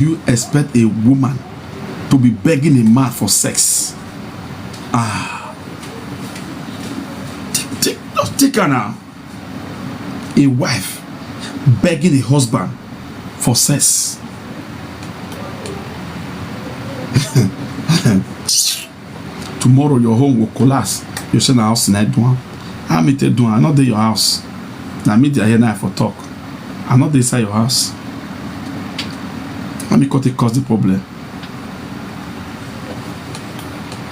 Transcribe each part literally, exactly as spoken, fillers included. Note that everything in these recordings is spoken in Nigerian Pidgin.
you expect a woman to be begging a man for sex? Ah, take, take, just take her now. A wife begging a husband for sex. Tomorrow your home will collapse. You say na house na do am. How me take do am? I no dey your house. Na me dey here now for talk. I no dey inside your house. How me come take cause the problem?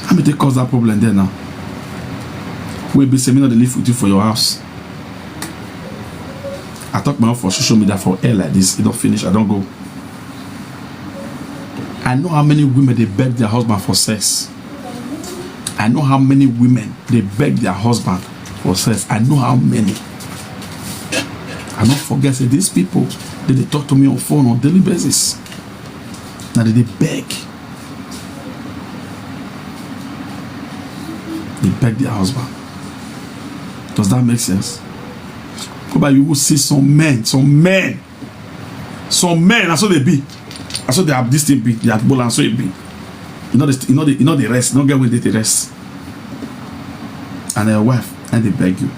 How me take cause that problem there now? Wey be say me no dey live with you for your house. I talk my own for social media for air like this. E don finish. I don go. I know how many women dey beg their husband for sex. I know how many women dey beg their husband for sex. I know how many. I no forget say these people, they dey talk to me on phone on daily basis. Na they dey beg. They beg their husband. Does that make sense? Go by, you will see some men, some men, some men, na so they be. Na so they have this thing be. They have bola, na so e be. You know the, you know the, you know the rest. You no get where they dey rest. And your wife, and they beg you.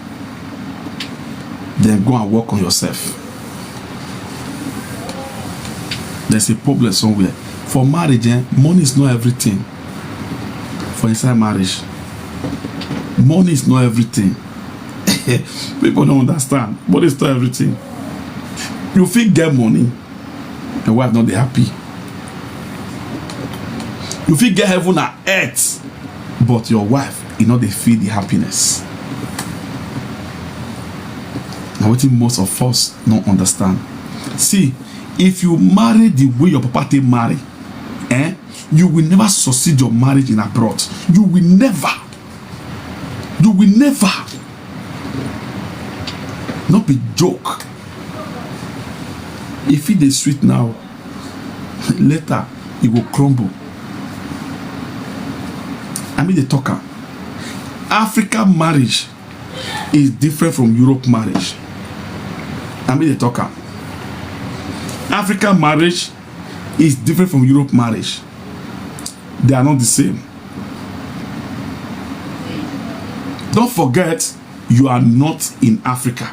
Then go and work on yourself. There's a problem somewhere. For marriage, eh, money is not everything. For inside marriage, money is not everything. People don't understand. Money is not everything. You fit get money, your wife not dey happy. You fit get heaven and earth, but your wife, e no dey feel the happiness. Na wetin most of us no understand. See, if you marry the way your papa take marry, eh, you will never succeed your marriage in abroad. You will never. You will never. No be joke. If it dey sweet now, later e go crumble. I mean, the talker. African marriage is different from Europe marriage. I mean, the talker. African marriage is different from Europe marriage. They are not the same. Don't forget, you are not in Africa.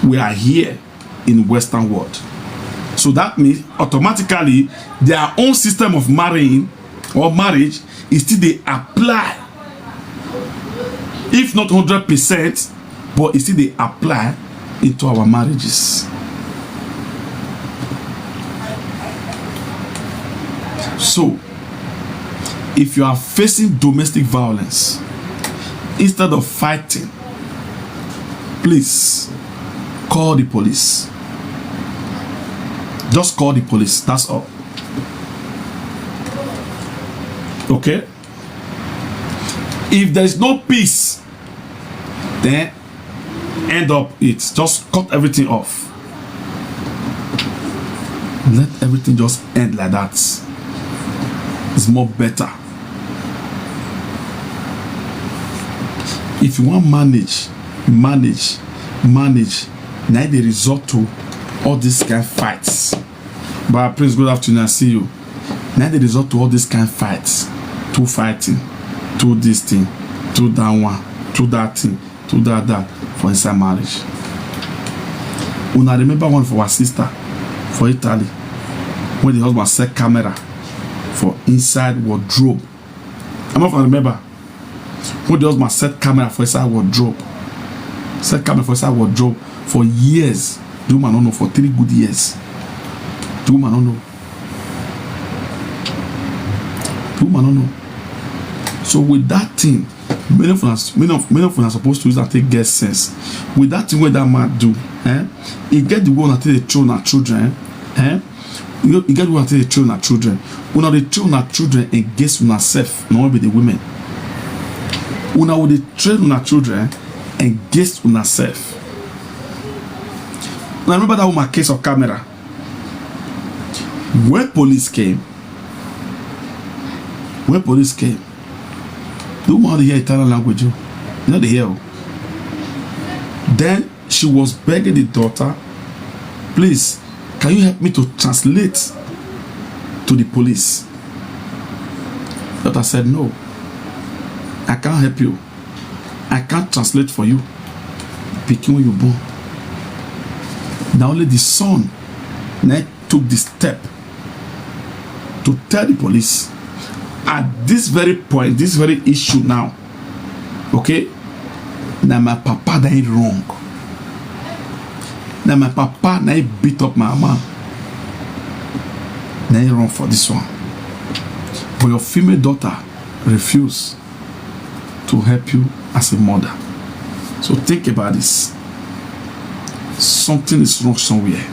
We are here in Western world. So that means automatically their own system of marrying or marriage is still dey apply, if not hundred percent, but e still dey apply into our marriages. So, if you are facing domestic violence, instead of fighting, please call the police. Just call the police. That's all. Okay? If there is no peace, then end up it. Just cut everything off. Let everything just end like that. It's more better. If you want manage, manage, manage, now they resort to all these kind of fights. But Prince, good afternoon. I see you. Now they resort to all these kind of fights. Two fighting, two this thing, two that one, two that thing, two that that for inside marriage. Una remember one for our sister for Italy when the husband set camera for inside wardrobe. I'm not remember when the husband set camera for inside wardrobe. Set camera for inside wardrobe for years. The woman don't know for three good years. The woman don't know. The woman don't know. So with that thing, many of us, many of many of us are supposed to use that take get sense. With that thing where that man do, eh? He get the one that take dey throw na children, eh? You know, he get the one that take dey throw na children. Una dey throw na children against una self, na only be the women. Una will dey train una children against una self. Now remember that woman case of camera. When police came, when police came, the woman dey hear Italian language, oh. You know they hear. Oh. Then she was begging the daughter, please, can you help me to translate to the police. Daughter said, "No, I can't help you. I can't translate for you." Pikin wey you born. Na only the son na took the step to tell the police at this very point, this very issue now. Okay? Na my papa na him wrong. Na my papa na him beat up my mama. Na him wrong for this one. But your female daughter refuse to help you as a mother. So think about this. Something is wrong somewhere.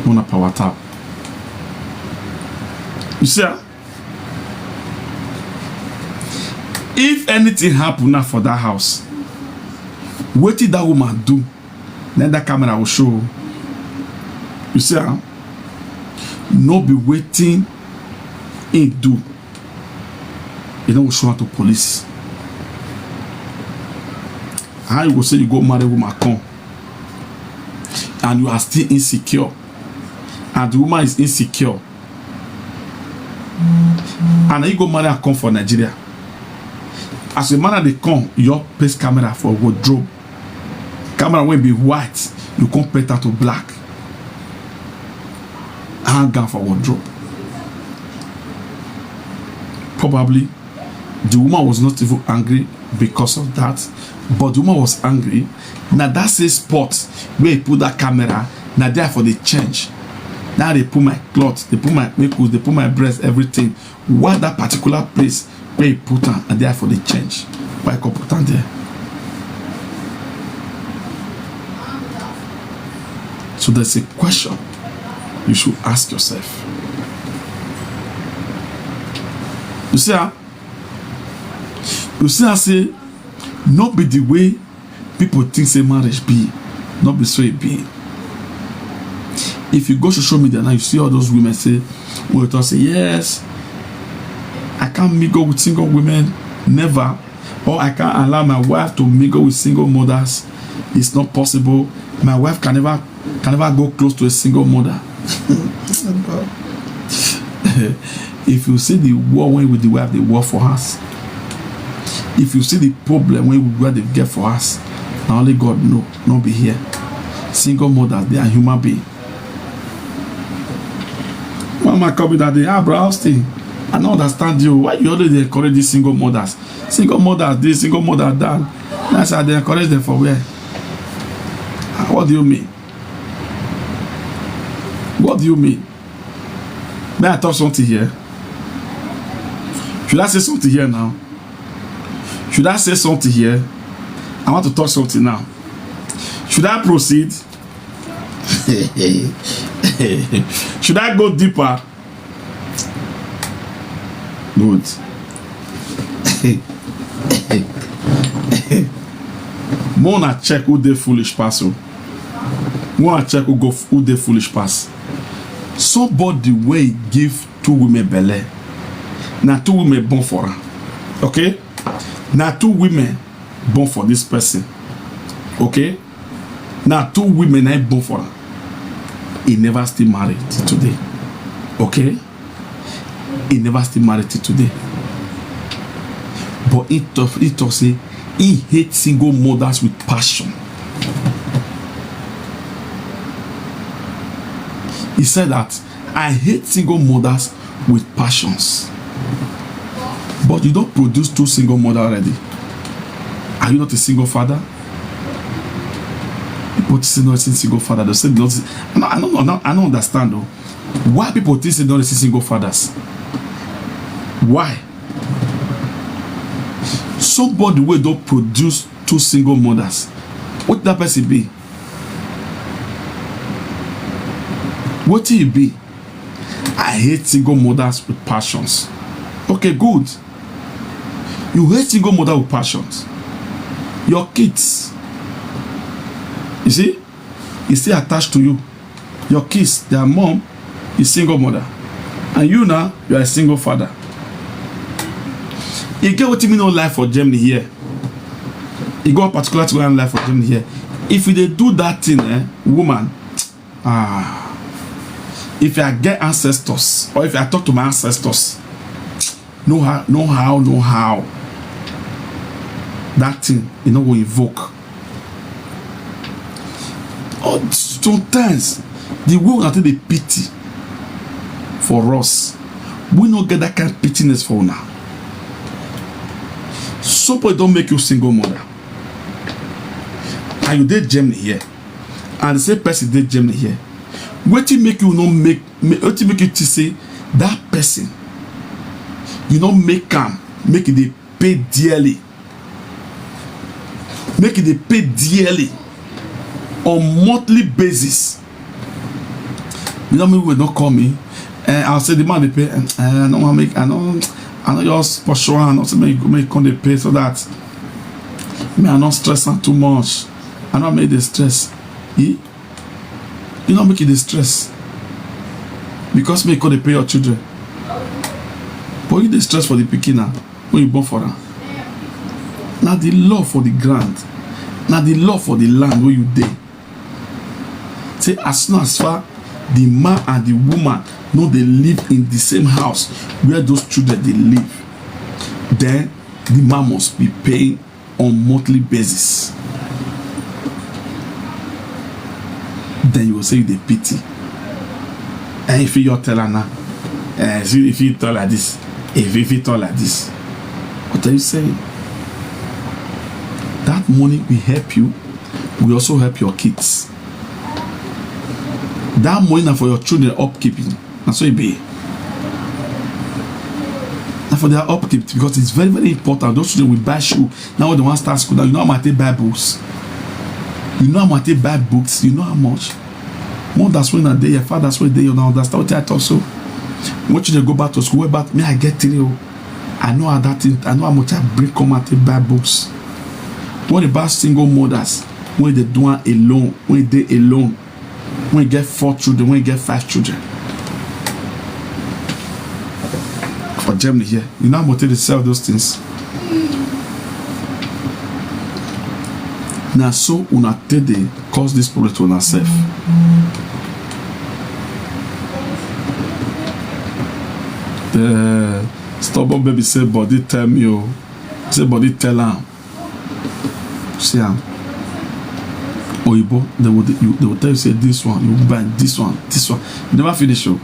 Una power tap. You see, ah? If anything happen now for that house, wetin that woman do, then that camera will show. You see, ah? No be wetin he do, you no go show am to police. How you go say you go marry woman come and you are still insecure, and the woman is insecure, and you go marry her come for Nigeria? As a man dey come, your place camera for wardrobe, camera wey be white, you come paint am to black, hang am for wardrobe. Probably the woman was not even angry because of that, but the woman was angry. Now that same spot where he put that camera, now therefore they change. Now they put my cloth, they put my makeup, they put my breast, everything. Why that particular place where he put am, and therefore they change? Why he come put am there? So there's a question you should ask yourself. You see, ah? You see, I say, no be the way people think say marriage be, no be so e be. If you go social media now, you see all those women say, when you talk say, "Yes, I can't mingle with single women, never," or, "I can't allow my wife to mingle with single mothers. It's not possible. My wife can never, can never go close to a single mother." If you see the war wey with the wife dey war for house, if you see the problem wey we get for house, na only God know, no be here. Single mothers, they are human being. Mama call me that day, "Ah, Bro Austin, I no understand you. Why you always dey encourage these single mothers? Single mothers this, single mothers that." I say, "I dey encourage them for where? Ah, what do you mean? What do you mean?" May I talk something here? Should I say something here now? Should I say something here? I want to talk something now. Should I proceed? Should I go deeper? Good. Make una check who dey foolish pass o. Make una check who go, who dey foolish pass. Somebody wey give two women belle. Na two women born for am. Okay? Na two women born for this person. Okay? Na two women na born for am. He never still married till today. Okay? He never still married till today. But he talk, he talk say he hate single mothers with passion. He said that, "I hate single mothers with passions." But you don produce two single mother already. Are you not a single father? People say no, single father. They say no. I don't, I don't, I don't, I don't understand though. Why people think say no, single fathers? Why? Somebody wey don produce two single mothers, what that person be? What he be? "I hate single mothers with passions." Okay, good. You hate single mother with passions. Your kids, you see, is still attached to you. Your kids, their mom is single mother. And you now, you are a single father. You get what you mean on life for Germany here? You got a particular thing on life for Germany here. If you dey do that thing, eh, woman, ah, If I get ancestors, or if I talk to my ancestors, no how, no how, no how, that thing, you know, will invoke. Oh, sometimes, the way una take dey pity for us, we no get that kind pittiness for una. Somebody don make you single mother, and you dey Germany here, and the same person dey Germany here. Wetin make you no make, ma-, wetin make you think say that person, you no make am, make e dey pay dearly, make e dey pay dearly on monthly basis? You know, me wey don call me, eh, I say the man dey pay, eh, I no wan make, I no, I no just pursue am, I no say make, make e come dey pay so that me, I no stress am too much. I no make the stress. E, you no make e dey stress, because me come dey pay your children. But you dey stress for the pikin na, wey you born for am. Na the law for the ground, na the law for the land wey you dey. Say as soon as far the man and the woman no dey live in the same house where those children dey live, then the man must be paying on monthly basis. Then you go say you dey pity. And if you tell her now, eh, see, if you tell her this, if, if you tell her this, what are you saying? That money will help you, will also help your kids. That money na for your children upkeeping. Na so e be. Na for their upkeep, because it's very, very important. Those children will buy shoe. Now when they wan start school, now you know how much they buy books. You know how much they buy books. You know how much. Mothers wey na dey here, fathers wey dey here, una understand wetin I talk so. When children go back to school, wey back me, I get three o. I know how that thing, I know how much I bring come out take buy books. What about single mothers wey dey do am alone, wey dey alone, wey get four children, wey get five children? For Germany here, you know how much they sell those things? Na so una take dey cause this problem to una sef. The stubborn baby say body tell me o, say body tell am. See am. Oyibo, they will, you, they will tell you say this one, you buy this one, this one. You never finish o.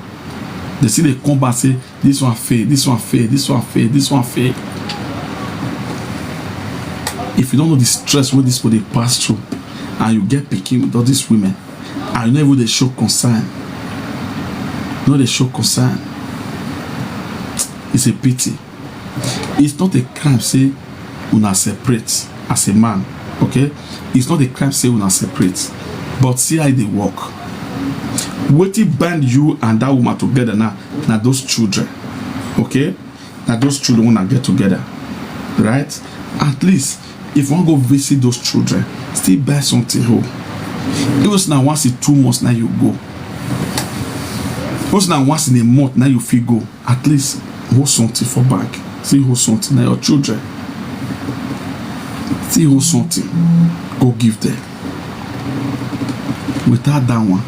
They still dey come back say this one fail, this one fail, this one fail, this one fail. If you don't know the stress wey this people dey pass through, and you get pikin with all these women, and you no even dey show concern, no dey show concern, it's a pity. It's not a crime say una separate as a man, okay? It's not a crime say una separate, but see how e dey work. Wetin bind you and that woman together now, na those children, okay? Na those children una get together, right? At least if you wan go visit those children, still buy something home. Even if na once in two months na you go, even if na once in a month na you fit go, at least hold something for bank. Still hold something, na your children. Still hold something, go give them. Without that one,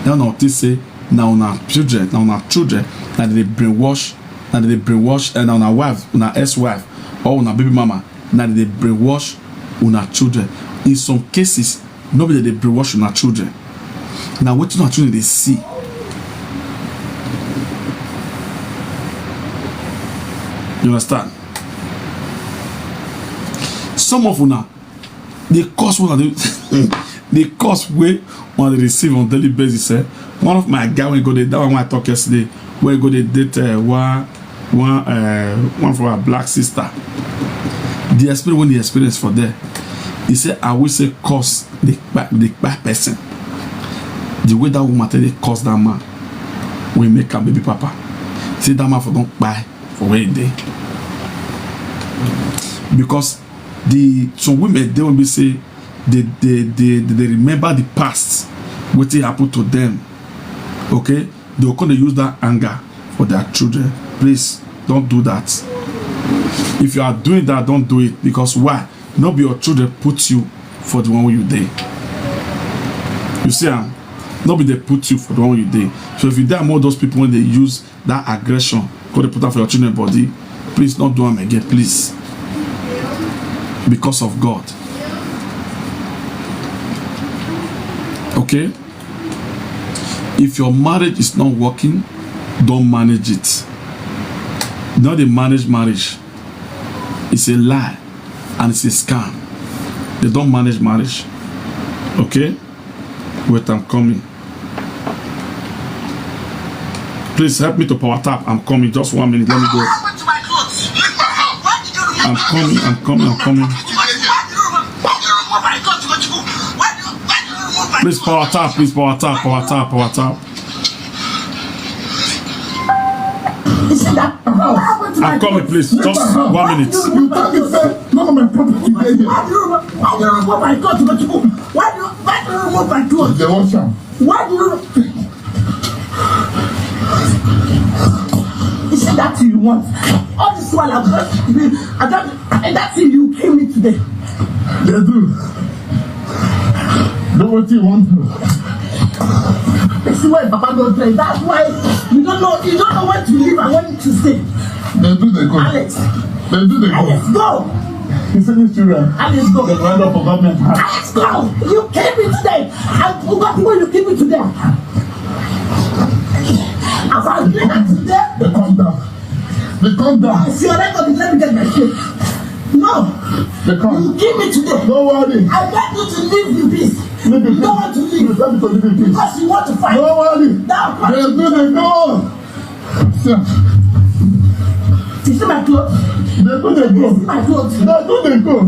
now una think say na una children, na una children, na dey brainwash, na dey brainwash, and na una wife, una ex-wife, or una baby mama, na dey brainwash una children. In some cases, no be that they brainwash una children. Na wetin una children dey see. You understand? Some of una, the cost wey una dey, the cost wey una dey receive on daily basis. Eh? One of my guy wey go dey, that one wey I talk yesterday, wey go dey date, uh, one, one, uh, one for our black sister. The experience wey the experience for there, he say, I wish say curse dey kpai, dey kpai person. The way that woman take dey curse that man wey make am baby papa, say that man for don kpai for where he dey. Because the, some women dey wey be say they, they, they, they remember the past, wetin happen to them. Okay, they go come dey use that anger for their children. Please don't do that. If you are doing that, don't do it. Because why? No be your children put you for the one wey you dey. You see am? No be dey put you for the one you dey. So if you dey among those people wey dey use that aggression, go dey put am for your children body, please no do am again, please. Because of God. Okay? If your marriage is not working, don't manage it. No dey manage marriage. It's a lie and it's a scam. They don't manage marriage. Okay? Wait, I'm coming. Please help me to power tap. I'm coming. Just one minute. Let me go. I'm coming. I'm coming. I'm coming. Please power tap. Please power tap. Power tap. Power tap. I'm coming, please. Just one minute. You tell me say none of my property dey here. Why do you remove, why do you remove my clothes? Why do you, why do you remove my clothes? They wash am. Why do you? Is it that you want? All this while I'm just, I don't, and that thing you kill me today. They do. Do what you want to. You see why Papa don't tell. That's why you don't know. You don't know where to live and when to stay. They do the good. Alex. They do the good. Alex, go. You see these children? Alex, go. They end up for government hand. Alex, go. You came in today. And God, people, you came in today. As I came in today. They come down. They come down. If you are not going to let me get my shit. No. They come. You give me today. Don't worry. I beg you to leave in peace. Leave in peace. You don't want to leave. You tell me to leave in peace. Because you want to fight. Don't worry. Don't fight. They do the good. Sir. You see my clothes? They do the good. You see my clothes? They do the good.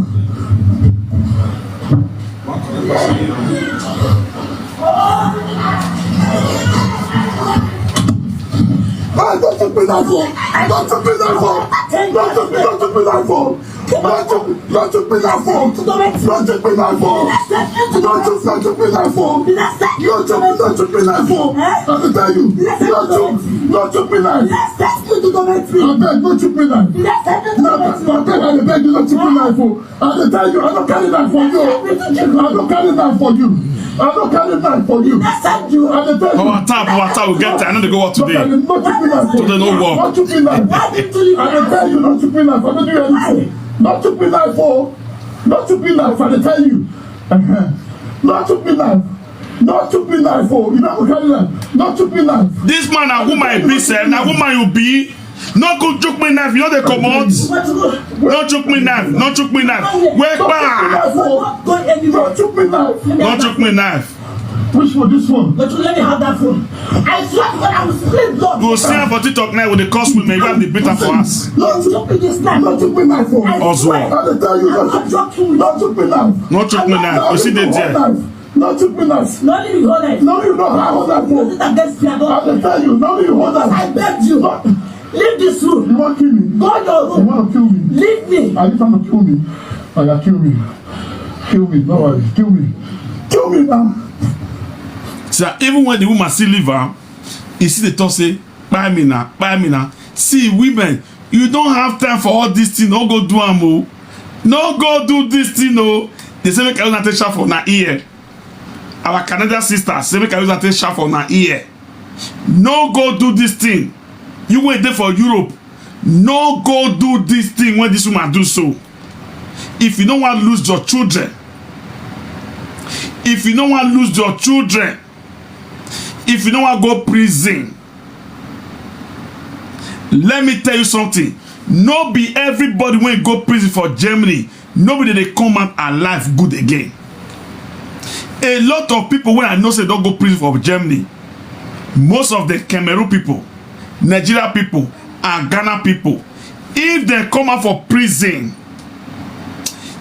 Hey, don't you be that fool. Don't you be that fool. Don't you be, don't you be that fool. Don't you, don't you be that fool. Don't you be that fool. Don't you, don't you be that fool. Don't you, don't you be that fool. Let me tell you. Don't you, don't you be that. I beg, don't you be that. No, I beg, I beg you, don't you be that fool. I dey tell you, I don't carry knife for you. I don't carry knife for you. I don't carry knife for you. I dey tell you. Our tap, our tap, we get time. I no dey go work today. Today no work. Not chook me knife. I dey tell you, not chook me knife. I don't do anything. Not chook me knife for. Not chook me knife. I dey tell you. Not chook me knife. Not chook me knife for. You no go carry knife. Not chook me knife. This man, na woman you be, sef. Na woman you be. No go chook me knife, you no dey comot. No chook me knife, no chook me knife. Where pa? No chook me knife. No chook me knife. Which one? This one? But you let me have that phone. I swear to God, I will split blood. Go see am for TikTok now with the cost women. You have the beat am for us. No chook me this knife. No chook me knife for. Oswald. I dey tell you, no chook me knife. No chook me knife. You see the there. No chook me knife. No, you hold it. No, you don't have that phone. Use it against me, I don't. I dey tell you, no, you hold that. I beg you. No. Leave this room. You want kill me? Go your room. You want to kill me? Leave me. Are you trying to kill me? Oya, kill me. Kill me, no worry. Kill me. Kill me now. See, even when the woman still leave am, he still dey talk say, "Kpai me na, kpai me na." See, women, you don't have time for all this thing. No go do am o. No go do this thing o. They say make I use am take shout for una ear. Our Canadian sisters say make I use am take shout for una ear. No go do this thing. You wey dey for Europe, no go do this thing wey this woman do so. If you no wan lose your children, if you no wan lose your children, if you no wan go prison, let me tell you something. No be everybody wey go prison for Germany, no be dem dey come out alive good again. A lot of people wey I know say don go prison for Germany, most of the Cameroon people, Nigeria people, and Ghana people, if dem come out for prison,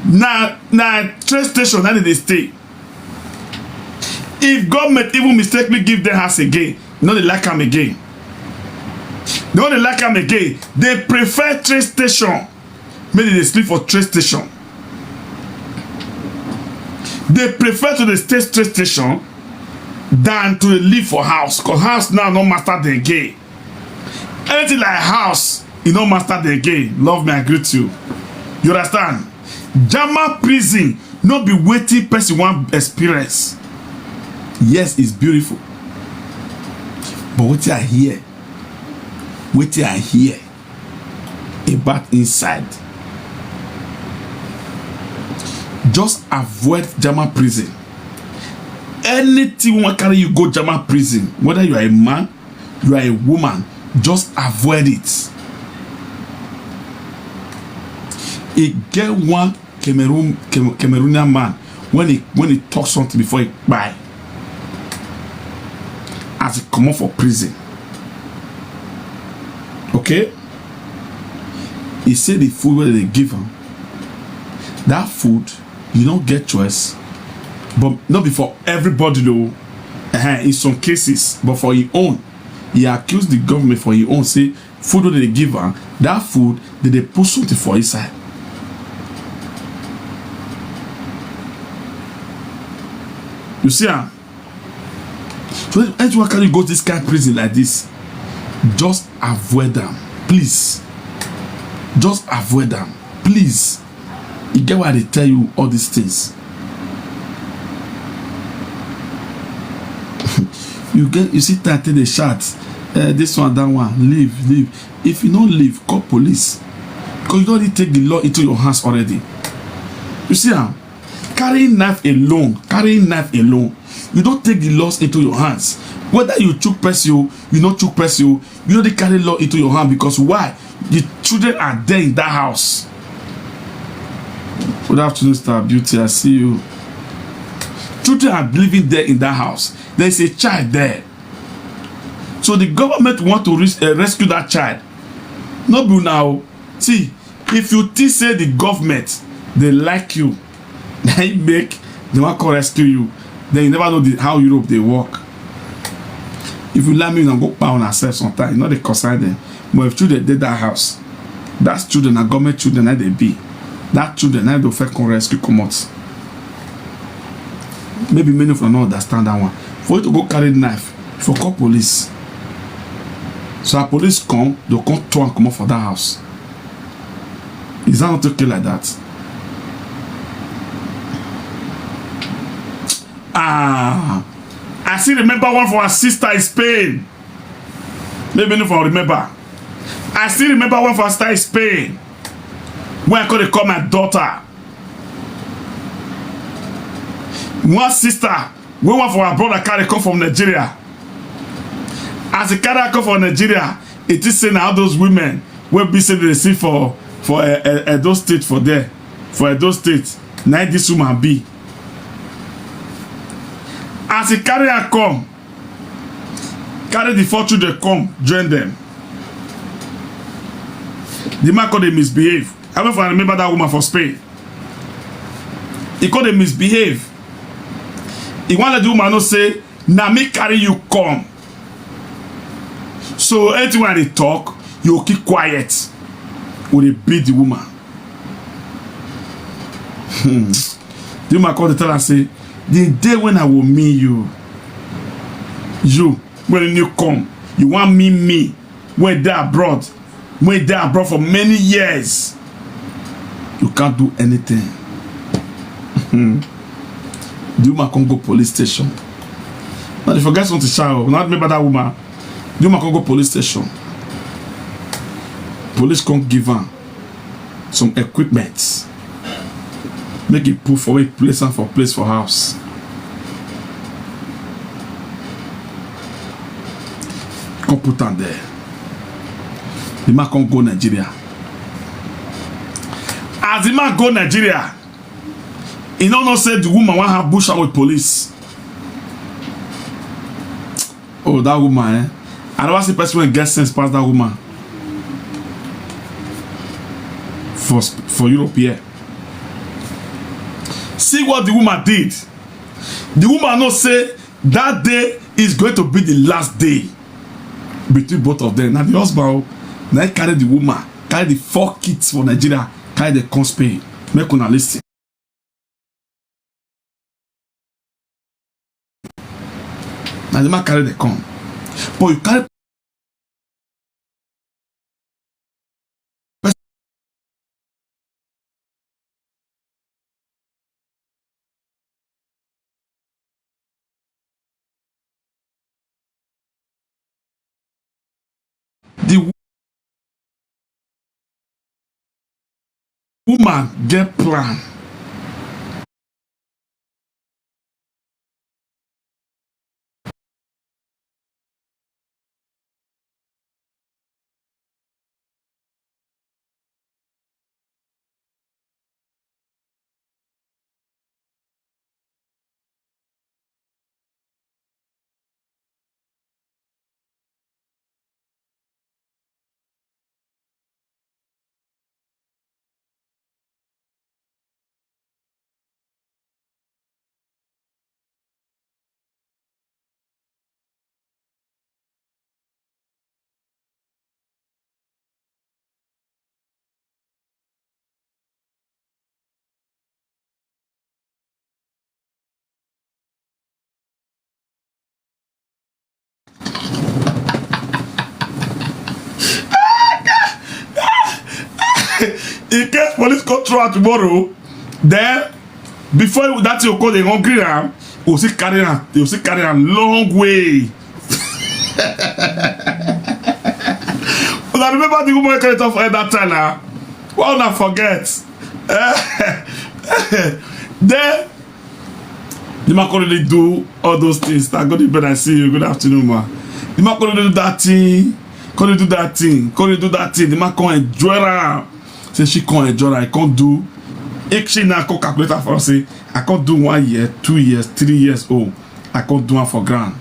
na, na train station na dem dey stay. If government even mistakenly give them house again, no dey like am again. No dey like am again. They prefer train station. Make dem dey sleep for train station. They prefer to dey stay train station than to dey live for house, 'cause house now no master them again. Anything like house, e no master them again. Love me, I greet you. You understand? German prison no be wetin person wan experience. Yes, it's beautiful. But wetin I hear, wetin I hear about inside, just avoid German prison. Anything wey wan carry you go German prison, whether you are a man, you are a woman, just avoid it. E get one Cameroon, Cam-, Cameroonian man, when he, when he talk something before he kpai, as he comot for prison, okay, he say the food wey dem dey give am, that food, you no get choice, but no be for everybody though. Uh-huh, in some cases, but for him own, he accuse the government for him own, say food wey dem dey give am, that food, dem dey put something for inside. You see am? So anyone carry you go this kind prison like this, just avoid am, please. Just avoid am, please. You get why I dey tell you all these things? You get, you see time take dey shout, eh, this one, that one, leave, leave. If you no leave, call police, because you don already take the law into your hands already. You see am? Carrying knife alone, carrying knife alone, you don take the laws into your hands. Whether you chook person o, you no chook person o, you no dey carry law into your hand, because why? The children are there in that house. Good afternoon, Star Beauty. I see you. Children are living there in that house. There is a child there. So the government want to res-, uh, rescue that child. No be now. See, if you think say the government dey like you, na im make dem wan come rescue you, then you never know the, how Europe dey work. If you like me, una go kpai una sef sometimes, e no dey concern dem. But if children dey that house, that children na government children na dey be. That children na dey first come rescue comot. Maybe many of una no understand that one. For you to go carry knife, for call police. So as police come, dem come throw am comot for that house. Is that not okay like that? Ah, I still remember one for our sister in Spain. Maybe no for remember. I still remember one for our sister in Spain. When I could call my daughter, one sister wey one for our brother carry come from Nigeria. As he carry her come from Nigeria, e think say na all those women wey be say dem dey see for, for, eh, eh, Edo State for there, for Edo State, na im this woman be. As he carry her come, carry the four children come join them, the man come dey misbehave. I don't know if I remember that woman for Spain. He come dey misbehave. He wan let the woman know say, "Na me carry you come. So anything wey I dey talk, you go keep quiet." We dey beat the woman. Hmm. The woman come dey tell am say, "The day when I will meet you, you, when you come, you wan meet me, wey dey abroad, wey dey abroad for many years, you can't do anything." Hmm. The woman come go police station. Now, if you forget something, child, now remember that woman. The woman come go police station. Police come give am some equipment. Make e put for where e place am for place for house. Come put am there. The man come go Nigeria. As the man go Nigeria, he no know say the woman wan ambush am with police. Oh, that woman, eh? I never see person wey get sense pass that woman for, for Europe here. See what the woman did. The woman know say that day is going to be the last day between both of them. Na the husband o, na him carry the woman, carry the four kids for Nigeria, carry them come Spain. Make una listen. Na the man carry them come. But you carry The woman get plan. In case police come throw am tomorrow, then before that thing go come dey hungry am, you go still carry am, you go still carry am long way. Una remember the woman wey carry talk for head that time na? Why una forget? Then the man come really do all those things. Thank God, Ben, I see you. Good afternoon, ma. The man come really do that thing, come really do that thing, come really do that thing. The man come enjoy am. Say she come enjoy am, I come do. Actually, now come calculate am for us. Say I come do one year, two years, three years. Oh, I come do am for ground.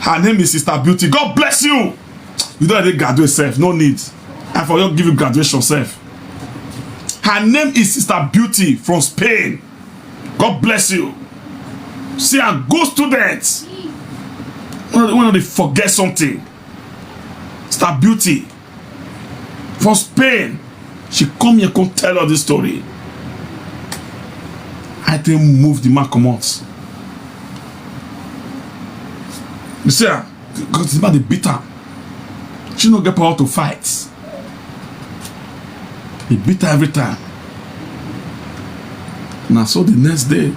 Her name is Sister Beauty. God bless you. You don already graduate sef, no need. I for just give you graduation sef. Her name is Sister Beauty from Spain. God bless you. See, a good student. Una no dey forget something. Sister Beauty from Spain, she come here come tell us this story. I take move the man comot. You see am? Because the man dey beat am. She no get power to fight. He beat her every time. Na so the next day,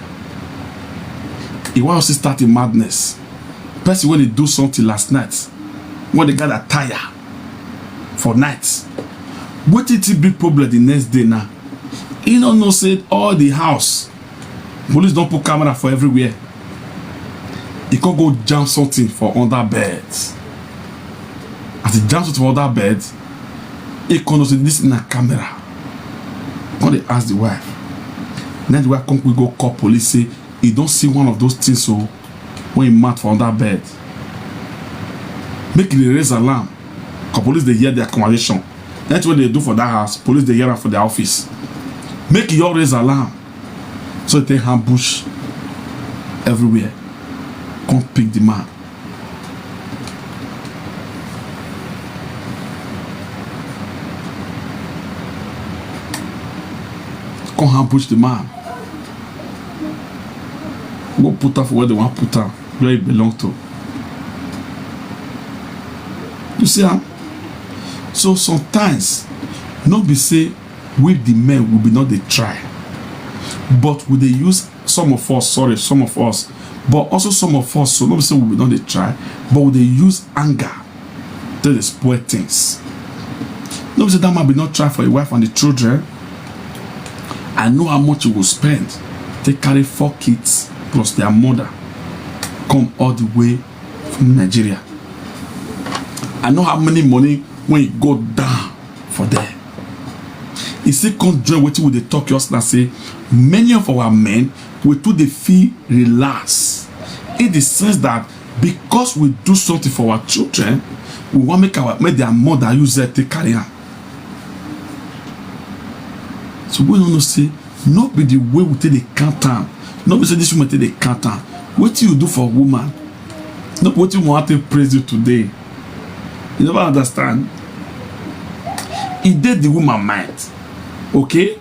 he wan still start him madness. Person wey dey do something last night, when the guy that tire for night, wetin take big problem the next day now? He no know say all the house, police don put camera for everywhere. He come go jam something for under bed. As he jam something for under bed, he come know say this na camera. Come dey ask the wife. Then the wife come quick go call police say he don see one of those things so when he mount for under bed. Make he dey raise alarm, cause police dey hear their conversation. Anything wey dey do for that house, police dey hear am for their office. Make you all raise alarm. So they take ambush everywhere. Come pick the man. Come ambush the man. Go put am for where they wan put am, where he belong to. You see am? So sometimes, no be say we the men we be not dey try, but we dey use some of us, sorry, some of us, but also some of us, so no be say we be not dey try, but we dey use anger take dey spoil things. No be say that man be not try for him wife and the children. I know how much he go spend take carry four kids plus their mother come all the way from Nigeria. I know how many money wey e go down for there. E still come join wetin we dey talk just now, say many of our men, we too dey feel relax, in the sense that because we do something for our children, we wan make our, make their mother use that take carry am. So we no know say no be the way we take dey count am. No be say this woman take dey count am. Wetin you do for woman, no be wetin woman take praise you today. You never understand. E dey the woman mind, okay?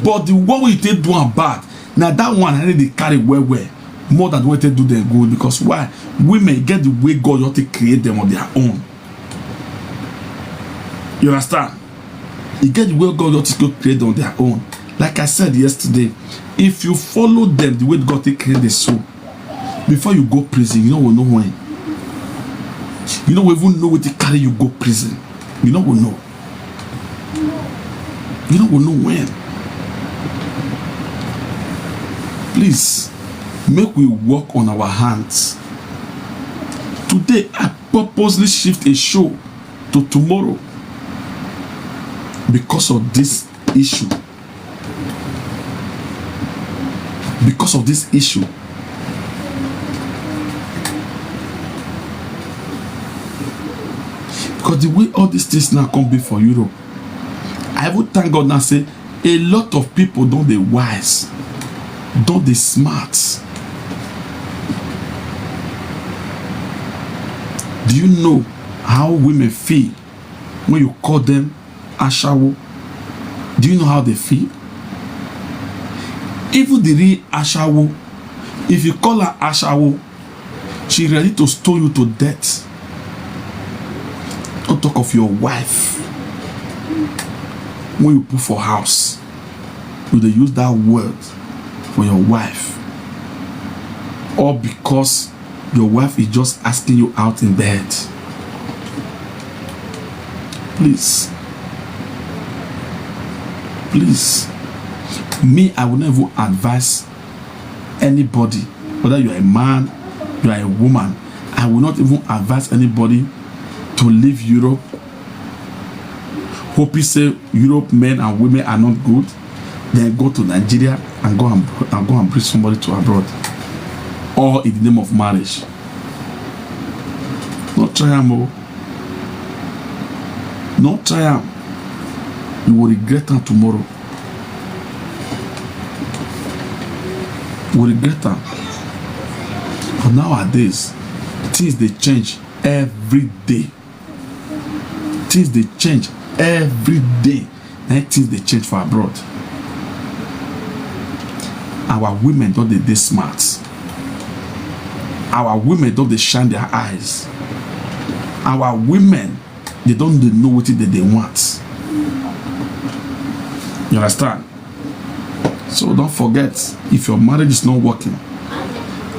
But the one wey you take do am bad, na that one I dey carry well well more than the way take do them good. Because why? Women get the way God just take create them on their own. You understand? E get the way God just take create them on their own. Like I said yesterday, if you follow them the way God take create the soul, before you go prison, you no go know when. You no go even know wetin carry you go prison. You no go know. You no go know when. Please, make we work on our hands. Today, I purposely shift a show to tomorrow because of this issue. Because of this issue. Because the way all these things now come be for Europe, I even thank God now say a lot of people don dey wise, don dey smart. Do you know how women feel when you call them ashawo? Do you know how they feel? Even the real ashawo, if you call her ashawo, she ready to stone you to death. Don't talk of your wife. When you put for house, you dey use that word for your wife, or because your wife is just asking you out in bed. Please, please, me, I will not even advise anybody, whether you are a man, you are a woman, I will not even advise anybody to leave Europe, hoping say Europe men and women are not good, then go to Nigeria and go and, and go and bring somebody to abroad, all in the name of marriage. No try am o. No try am. You will regret am tomorrow. You will regret am. But nowadays, things dey change every day. Things dey change every day. Na things dey change for abroad. Our women don dey dey smart. Our women don dey shine their eyes. Our women, they don dey know wetin dem dey want. You understand? So don't forget, if your marriage is not working,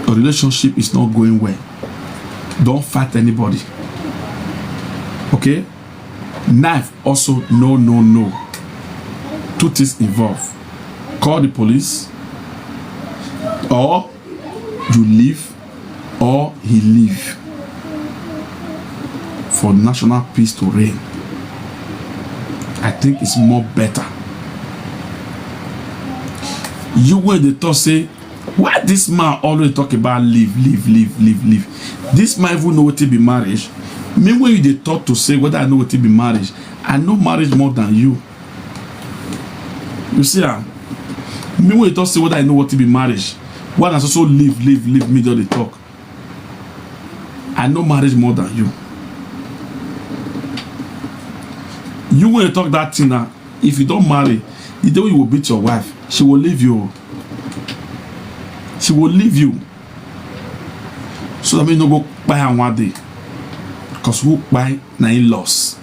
your relationship is not going well, don't fight anybody. Okay? Knife also, no, no, no. Two things involved. Call the police, or you leave, or he leave, for national peace to reign. I think it's more better. You wey dey talk say, why this man always talk about leave, leave, leave, leave, leave? This man even know wetin be marriage. Me wey you dey talk to say whether I know wetin be marriage, I know marriage more than you. You see am? Me wey you talk say whether I know wetin be marriage, why na so so leave, leave, leave, me just dey talk. I know marriage more than you. You wey you talk that thing now, if you don marry, the day wey you go beat your wife, she will leave you. She will leave you. So that me no go kpai am one day. Because who kpai na him loss.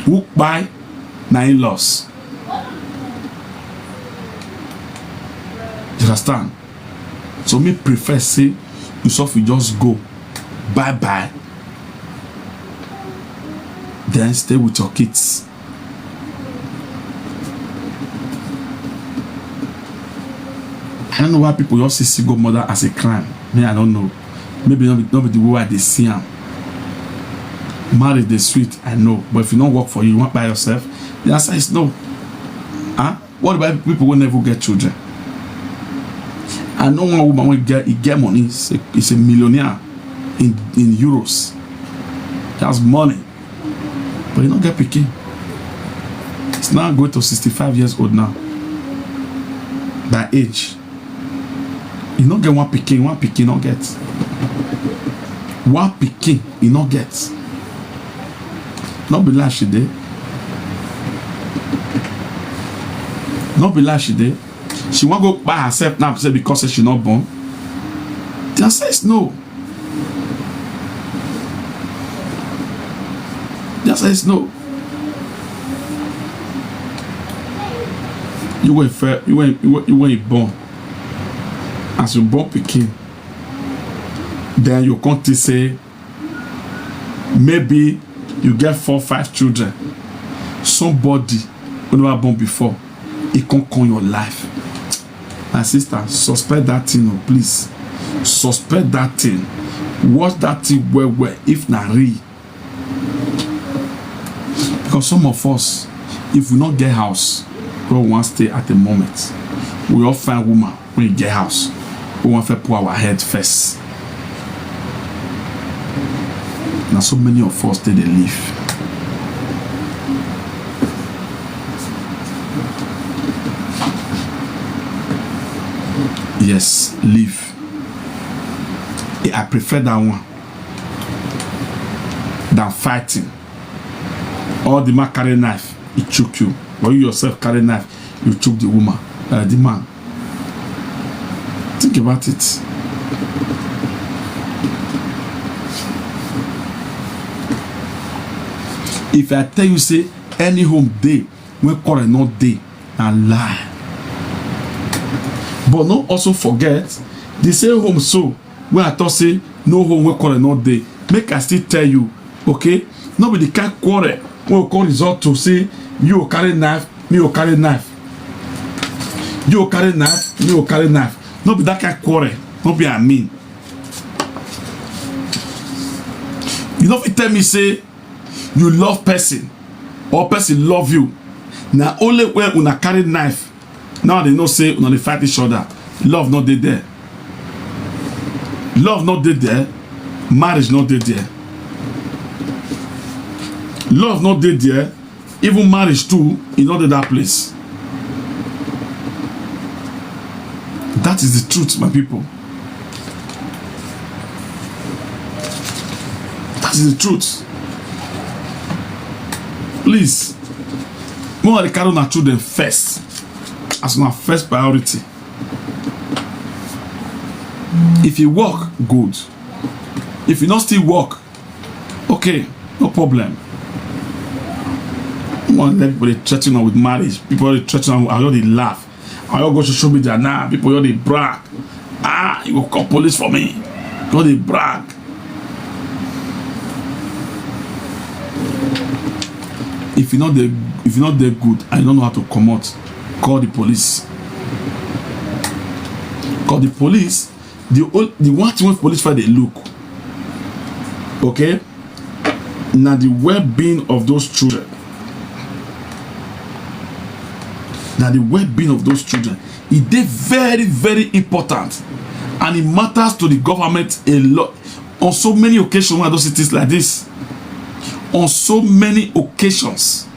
Who kpai na him loss. You understand? So me prefer say you suffer, just go. Bye bye. Then stay with your kids. I don't know why people just see single mother as a crime. Me, I don't know. Maybe not be, not be the way I dey see am. Marriage dey sweet, I know. But if you don't work for you, you want by yourself, the answer is no. Huh? What about people who never get children? I know one woman wey get, he get money, is a, is a millionaire in, in euros. He has money, but he no get pikin. He's now going to sixty-five years old now. By age, he no get one pikin, one pikin no get. One pikin he no get. No be lie she dey. No be lie she dey. She wan go kpai herself now say because say she no born. The answer is no. The answer is no. You wey fair, you wey, you wey, you wey born. As you born pikin, Then you come think say maybe you get four, five children, somebody wey never born before, e come come your life. My sister, suspect that thing o, please. Suspect that thing. Watch that thing well well if na real. Because some of us, if we no get house where we wan stay at the moment, we all find woman wey get house, we wan first put our head first. Na so many of us take dey live. Yes, live. I prefer that one than fighting. Or the man carry knife, he chook you. Or you yourself carry knife, you chook the woman, uh, the man. Think about it. If I tell you say any home dey wey quarrel no dey, na lie. But no also forget the same home so wey I talk say no home wey quarrel no dey. Make I still tell you, okay? No be the kind quarrel wey go come result to say you go carry knife, me go carry knife. You go carry knife, me go carry knife. No be that kind quarrel. No be I mean. You no fit tell me say you love person or person love you. Na only when una carry knife, now they know say una dey fight each other. Love no dey there. Love no dey there. Marriage no dey there. Love no dey there. Even marriage too, e no dey that place. That is the truth, my people. That is the truth. Please, make una dey carry una children first as una first priority. If e work, good. If e no still work, okay, no problem. One let people dey threaten am with marriage. People dey threaten am. I just dey laugh. I just go social media now. People just dey brag. Ah, you go call police for me. Just dey brag. If you no dey, if you no dey good and you no know how to comot, call the police. Call the police. The ol- the one thing wey police find dey look, okay, na the well-being of those children. Na the well-being of those children. E dey very, very important, and it matters to the government a lot. On so many occasions, when I don see things like this, on so many occasions,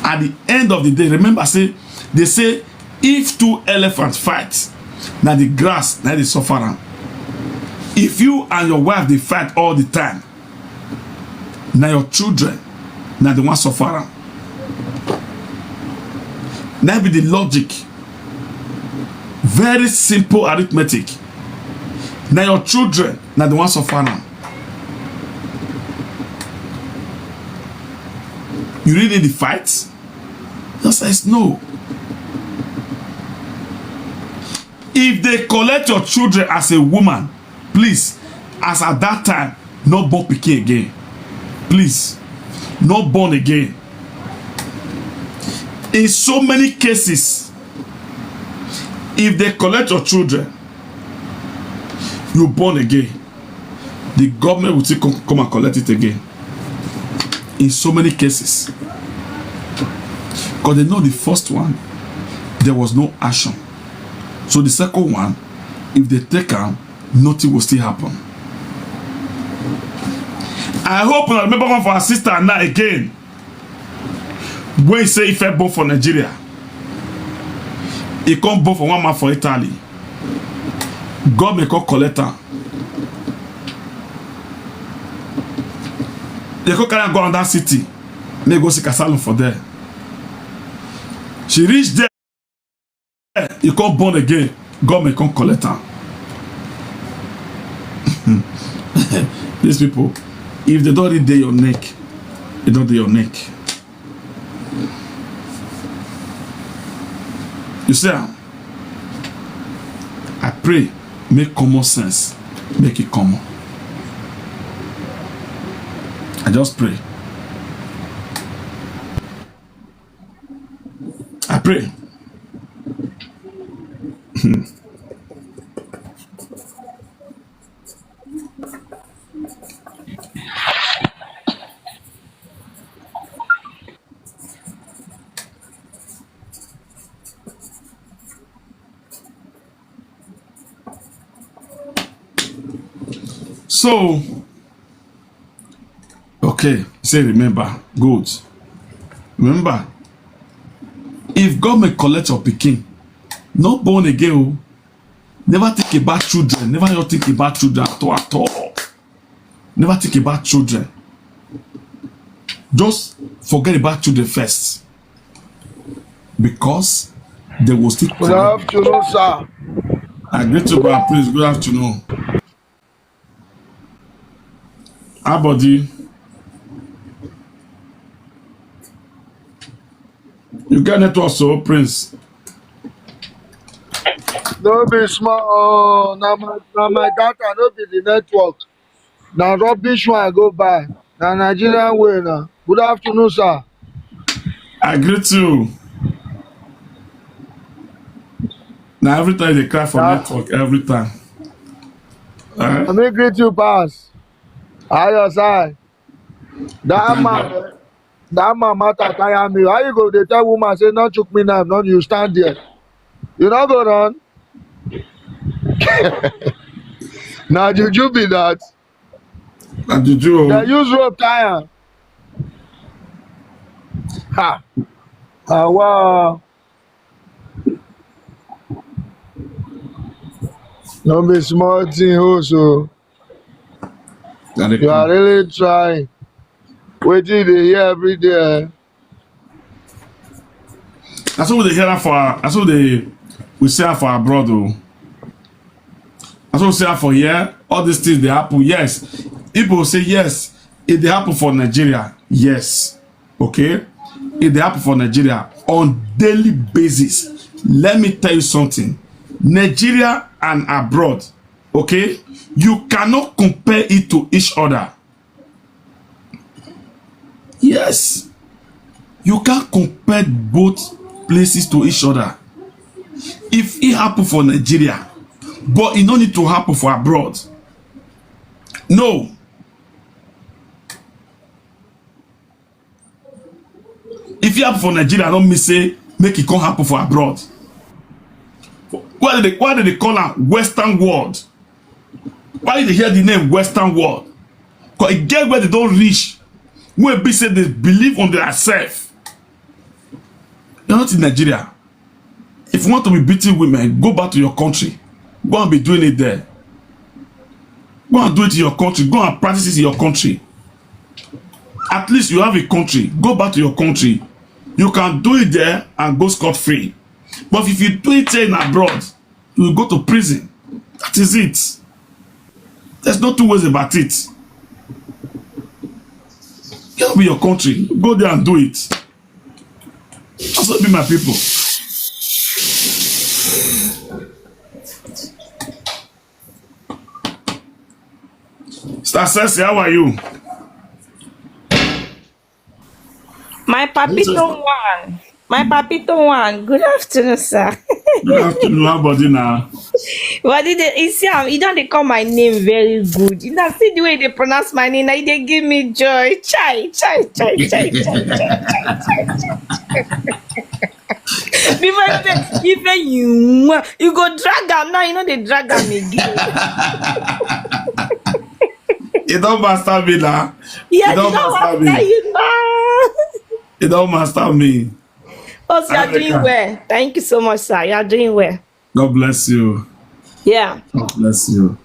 at the end of the day, remember say they say if two elephants fight, na the grass na dey suffer am. If you and your wife dey fight all the time, na your children na the one suffer am. Na be the logic. Very simple arithmetic. Na your children na the one suffer am. You really need the fight? The answer is no. If they collect your children as a woman, please, as at that time, no born pikin again. Please, no born again. In so many cases, if they collect your children, you born again, the government will still come, come and collect it again. In so many cases, because they know the first one, there was no action. So the second one, if they take am, nothing will still happen. I hope una remember one for our sister now again. Wey say e first born for Nigeria, e come born for one man for Italy. Government come collect am. They come carry am go another city. Make e go seek asylum for there. She reach there. You come born again, government come collect am. These people, if they don't read dey your neck, they don't dey your neck. You see am? I pray Make common sense, make it common. I just pray. I pray. So, okay, say remember, good. Remember, if government collect your pikin, no born again o. Never think about children. Never you think about children at all, at all. Never think about children. Just forget about children first. Because they will still Good collect. Afternoon, sir. I greet you, brother. Please, good afternoon. How body? You get network, so Prince. No be small. Oh, na my, na my data, no be the network. Na rubbish one I go buy. Na Nigerian way na. Good afternoon, sir. I greet you. Now every time they cry for Yeah. network, every time. Eh? Let me greet you, pass. How your side? That Thank man, God. That man matter tire me. How you go dey tell woman say no chook me knife, no you stand there. You no go run. Na juju be that. Na juju o. They use rope tie am. Ha. Ah, wow. No be small thing, oh, so. Na the You are thing. Really trying. Wetin you dey hear every day? Eh? That's what they hear for. That's what they we say for abroad. Oh, that's what we say for here. All these things they happen. Yes, people say yes. If they happen for Nigeria, yes. Okay, if they happen for Nigeria on daily basis, let me tell you something. Nigeria and abroad, okay, you cannot compare it to each other. Yes, you can't compare both places to each other. If it happen for Nigeria, but it no need to happen for abroad. No. If it happen for Nigeria, I don't mean say make it come happen for abroad. Why do they why do they call am Western world? Why you dey hear the name Western world? Because e get where they don't reach, where be say they believe on their self. You're not in Nigeria. If you want to be beating women, go back to your country. Go and be doing it there. Go and do it in your country. Go and practice it in your country. At least you have a country. Go back to your country. You can do it there and go scot free. But if you do it here in abroad, you will go to prison. That is it. There's no two ways about it. It'll be your country. Go there and do it. Also be my people. Star Sexy, how are you? My papito one. My papito one. Good afternoon, sir. Good afternoon, how body now? But it, you see, um, you don't dey call my name very good. You know, see the way they pronounce my name. Now they give me joy. Chai, chai, chai, chai, chai, chai, chai, chai. Before you say, if you you go drag am now, you know they drag am again. It don't master me now. Yes, It don't you know master what me. I tell you now. It don't master me. Oh, so you're doing Africa. Well. Thank you so much, sir. You're doing well. God bless you. Yeah. God bless you.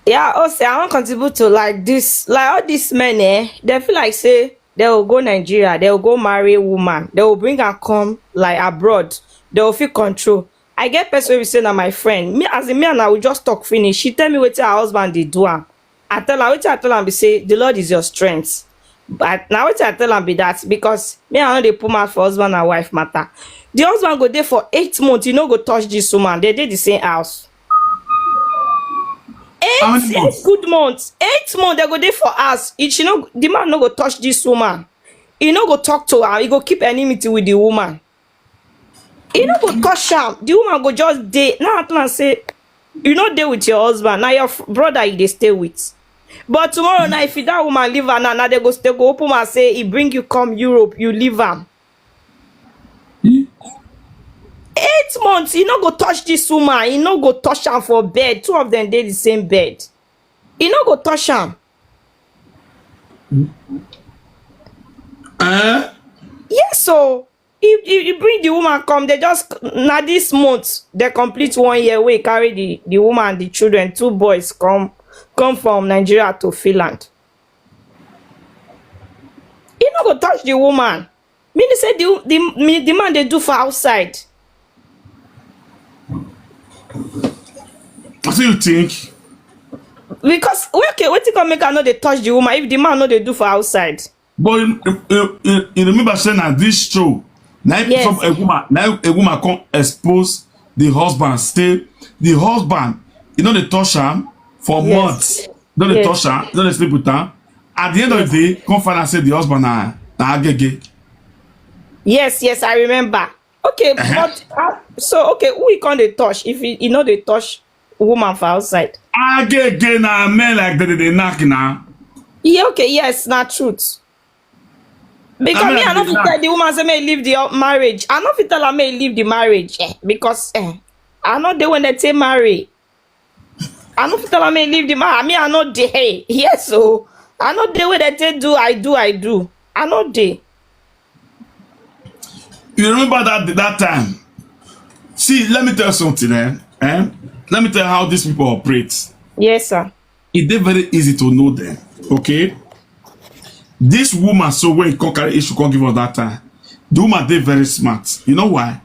Yeah, also I want contribute to like this, like all these men, eh? They feel like say they will go Nigeria, they will go marry a woman, they will bring her come like abroad, they will feel control. I get person will say na my friend. Me as a man, I will just talk finish. She tell me what her husband they do her. I tell her what I tell her be say the Lord is your strength. But now what I tell her be that because me I know they put mouth for husband and wife matter. The husband go there for eight months, you know go touch this woman. They did the same house. How many months? Good months. Eight months they go dey for house. If she no, the man no go touch this woman. He no go talk to her. He go keep enmity with the woman. He no go touch am. The woman go just dey. Now I tell am say, you no dey with your husband. Now your f- brother you dey stay with. But tomorrow now, if that woman leave her now, now they go, they go open and say, he bring you come Europe, you leave am. Eight months, he no go touch this woman. He no go touch am for bed. Two of them dey the same bed. He no go touch am. Eh? Yes, so he, he, he bring the woman come. They just, now this month they complete one year. We carry the, the woman and the children, two boys, come come from Nigeria to Finland. He no go touch the woman. Mean say the the me the man they do for outside. What do you think? Because, okay, wetin come make I no dey touch the woman if the man no dey do for outside? But you, you, you, you remember saying that this show, now Yes. some a woman, now a woman come expose the husband. Stay the husband, you know they touch him for Yes. months. Don't they Yes. touch him? Don't they sleep with him? At the end of the day, come find out say the husband na na agege. Yes, yes, I remember. Okay, Uh-huh. But uh, so, okay, who he can't dey touch if he, he no dey touch woman for outside? Agege na men like that they knock now. Yeah, okay, yes, not truth. Because I mean, me, I no they fit knock. Tell the woman say may leave the uh, marriage. I no fit tell her may leave the marriage eh, because eh, I know they when they take marry. I no fit tell her may leave the marriage. I mean, I know they hey, yes, so I know they way they take do. I do, I do. I know they. You remember that that time? See, let me tell you something, eh? Eh? Let me tell you how these people operate. Yes, sir. It dey very easy to know them. Okay. This woman, so when come carry issue, come give us that time. The woman dey very smart. You know why?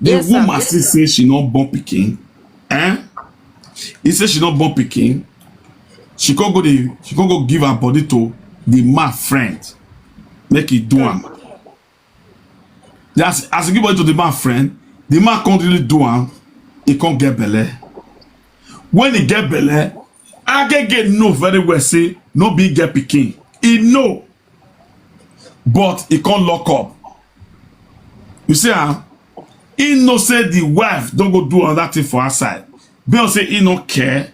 The Yes, sir. woman still say she not born pikin. Eh? He say she not born pikin. She could go the she could go give her body to the man friend. Make it do am. As as he give body to the man friend, the man can't really do am. He can't get belle. When he get belle, Agege know very well say no be get pikin. He know, but he can't lock up. You see, ah, he know say the wife don't go do another thing for her side. Bell say he no care.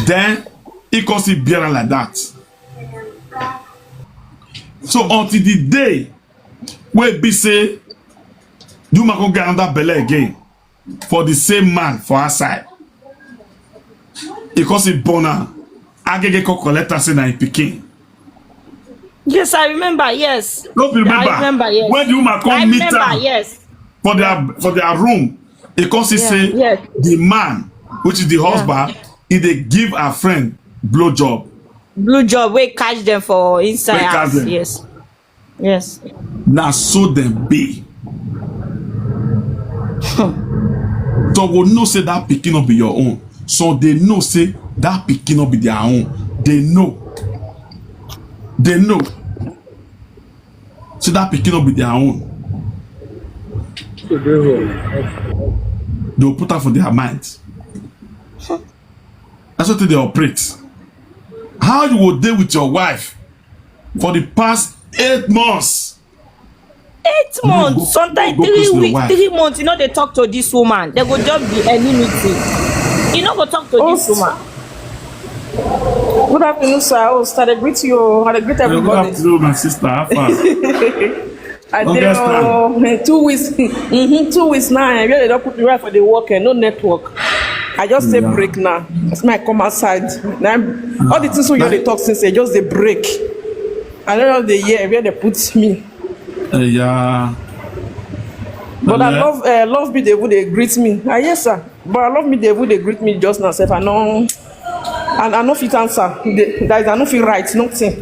Then he can see bear like that. So until the day where be say you might go get another belle again for the same man for her side. He can see born her. Agege come collect her say na him pikin. Yes, I remember. Yes. Don't you remember? I remember. Yes. When the woman come I meet remember. her Yes. For their for their room, he come see Yeah, say yes. The man, which is the husband, he dey give her friend blowjob. Blue job. We catch them for inside We catch house. Them. Yes. Yes. Na so them be. So we know say that pikin no be your own. So they know say that pikin no be their own. They know. They know. Say that pikin no be their own. They'll put that for their mind. That's what they operate. How you will deal with your wife for the past eight months? Eight months, sometimes three weeks, three months, you know they talk to this woman. They go just be enmity. You know go talk to this woman. Good afternoon, sir. Oh, sir, I greet you. I greet everybody. Good afternoon, my sister. How far? I dey two weeks, mm-hmm, two weeks now. I really don't put me right for the work and no network. I just say break now. That's my come outside. Now, all the things we dey talk since, I just dey break. I don't know the year where they put me. Uh, yeah. But I love uh, love me they would they greet me. Ah, yes, sir. But I love me they would they greet me just now. Sef. I know, and I know fit answer. There is I know fit write nothing.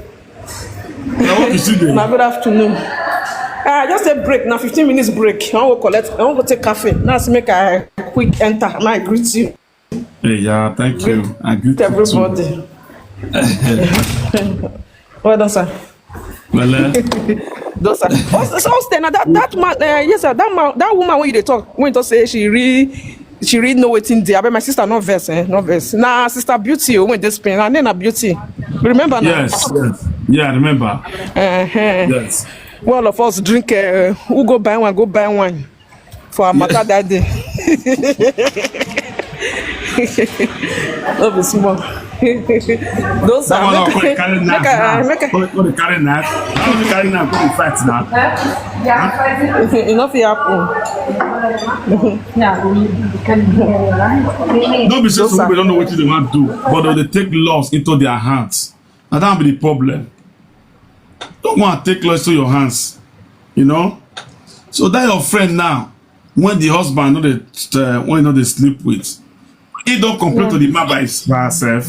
Now what you see there? Now good afternoon. Ah, I just say break now. Fifteen minutes break. I want to collect. I want to take cafe. Now let's make a quick enter. Now I greet you. Hey, yeah, thank you. I greet everybody. Well done, sir. Well, uh, Those are, also, also, now that that man, uh, yes, sir, that man, that woman when you dey talk, when to say she really she really know wetin dey. Abeg, my sister, no vex, eh, no vex. Na Sister Beauty o, wey dey Spain. Her name na Beauty. You remember na? Yes, yes. Yeah, I remember. Uh-huh. Yes. Well, of us drink, uh, who go buy one, go buy one for our matter that day. No be small. Those That are one make, go dey carry knife make I, now. make I, Go, go dey carry knife. How you carry knife? Go dey fight now. e no fit happen. No be say Those some are people don't know what they want to do, but they take laws into their hands. And that be the problem. Don't want to take laws to your hands, you know. So that your friend now, when the husband know the uh, when you know they sleep with, he don't complain to the man by, his, by herself.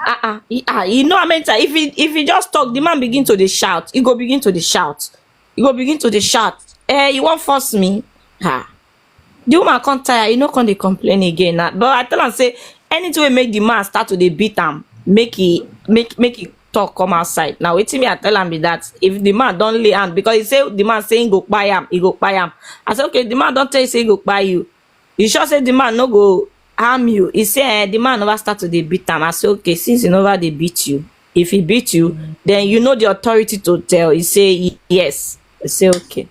Ah, ah, he, ah, you know how many times if he if he just talk, the man begin to dey shout. He go begin to dey shout. He go begin to dey shout. Eh, you wan force me? Ha. The woman come tire, he no come dey complain again. Na, but I tell am say anything wey make the man start to dey beat am, make he make make he talk come outside. Na wetin me I tell am be that. If the man don lay hand, because he say the man say he go kpai am, he go kpai am. I say, "Okay, the man don tell you say he go kpai you. You sure say the man no go harm you?" He say, "Eh, the man never start to dey beat am." I say, "Okay, since he never dey beat you, if he beat you, then you know the authority to tell." He say, "Yes." I say, "Okay."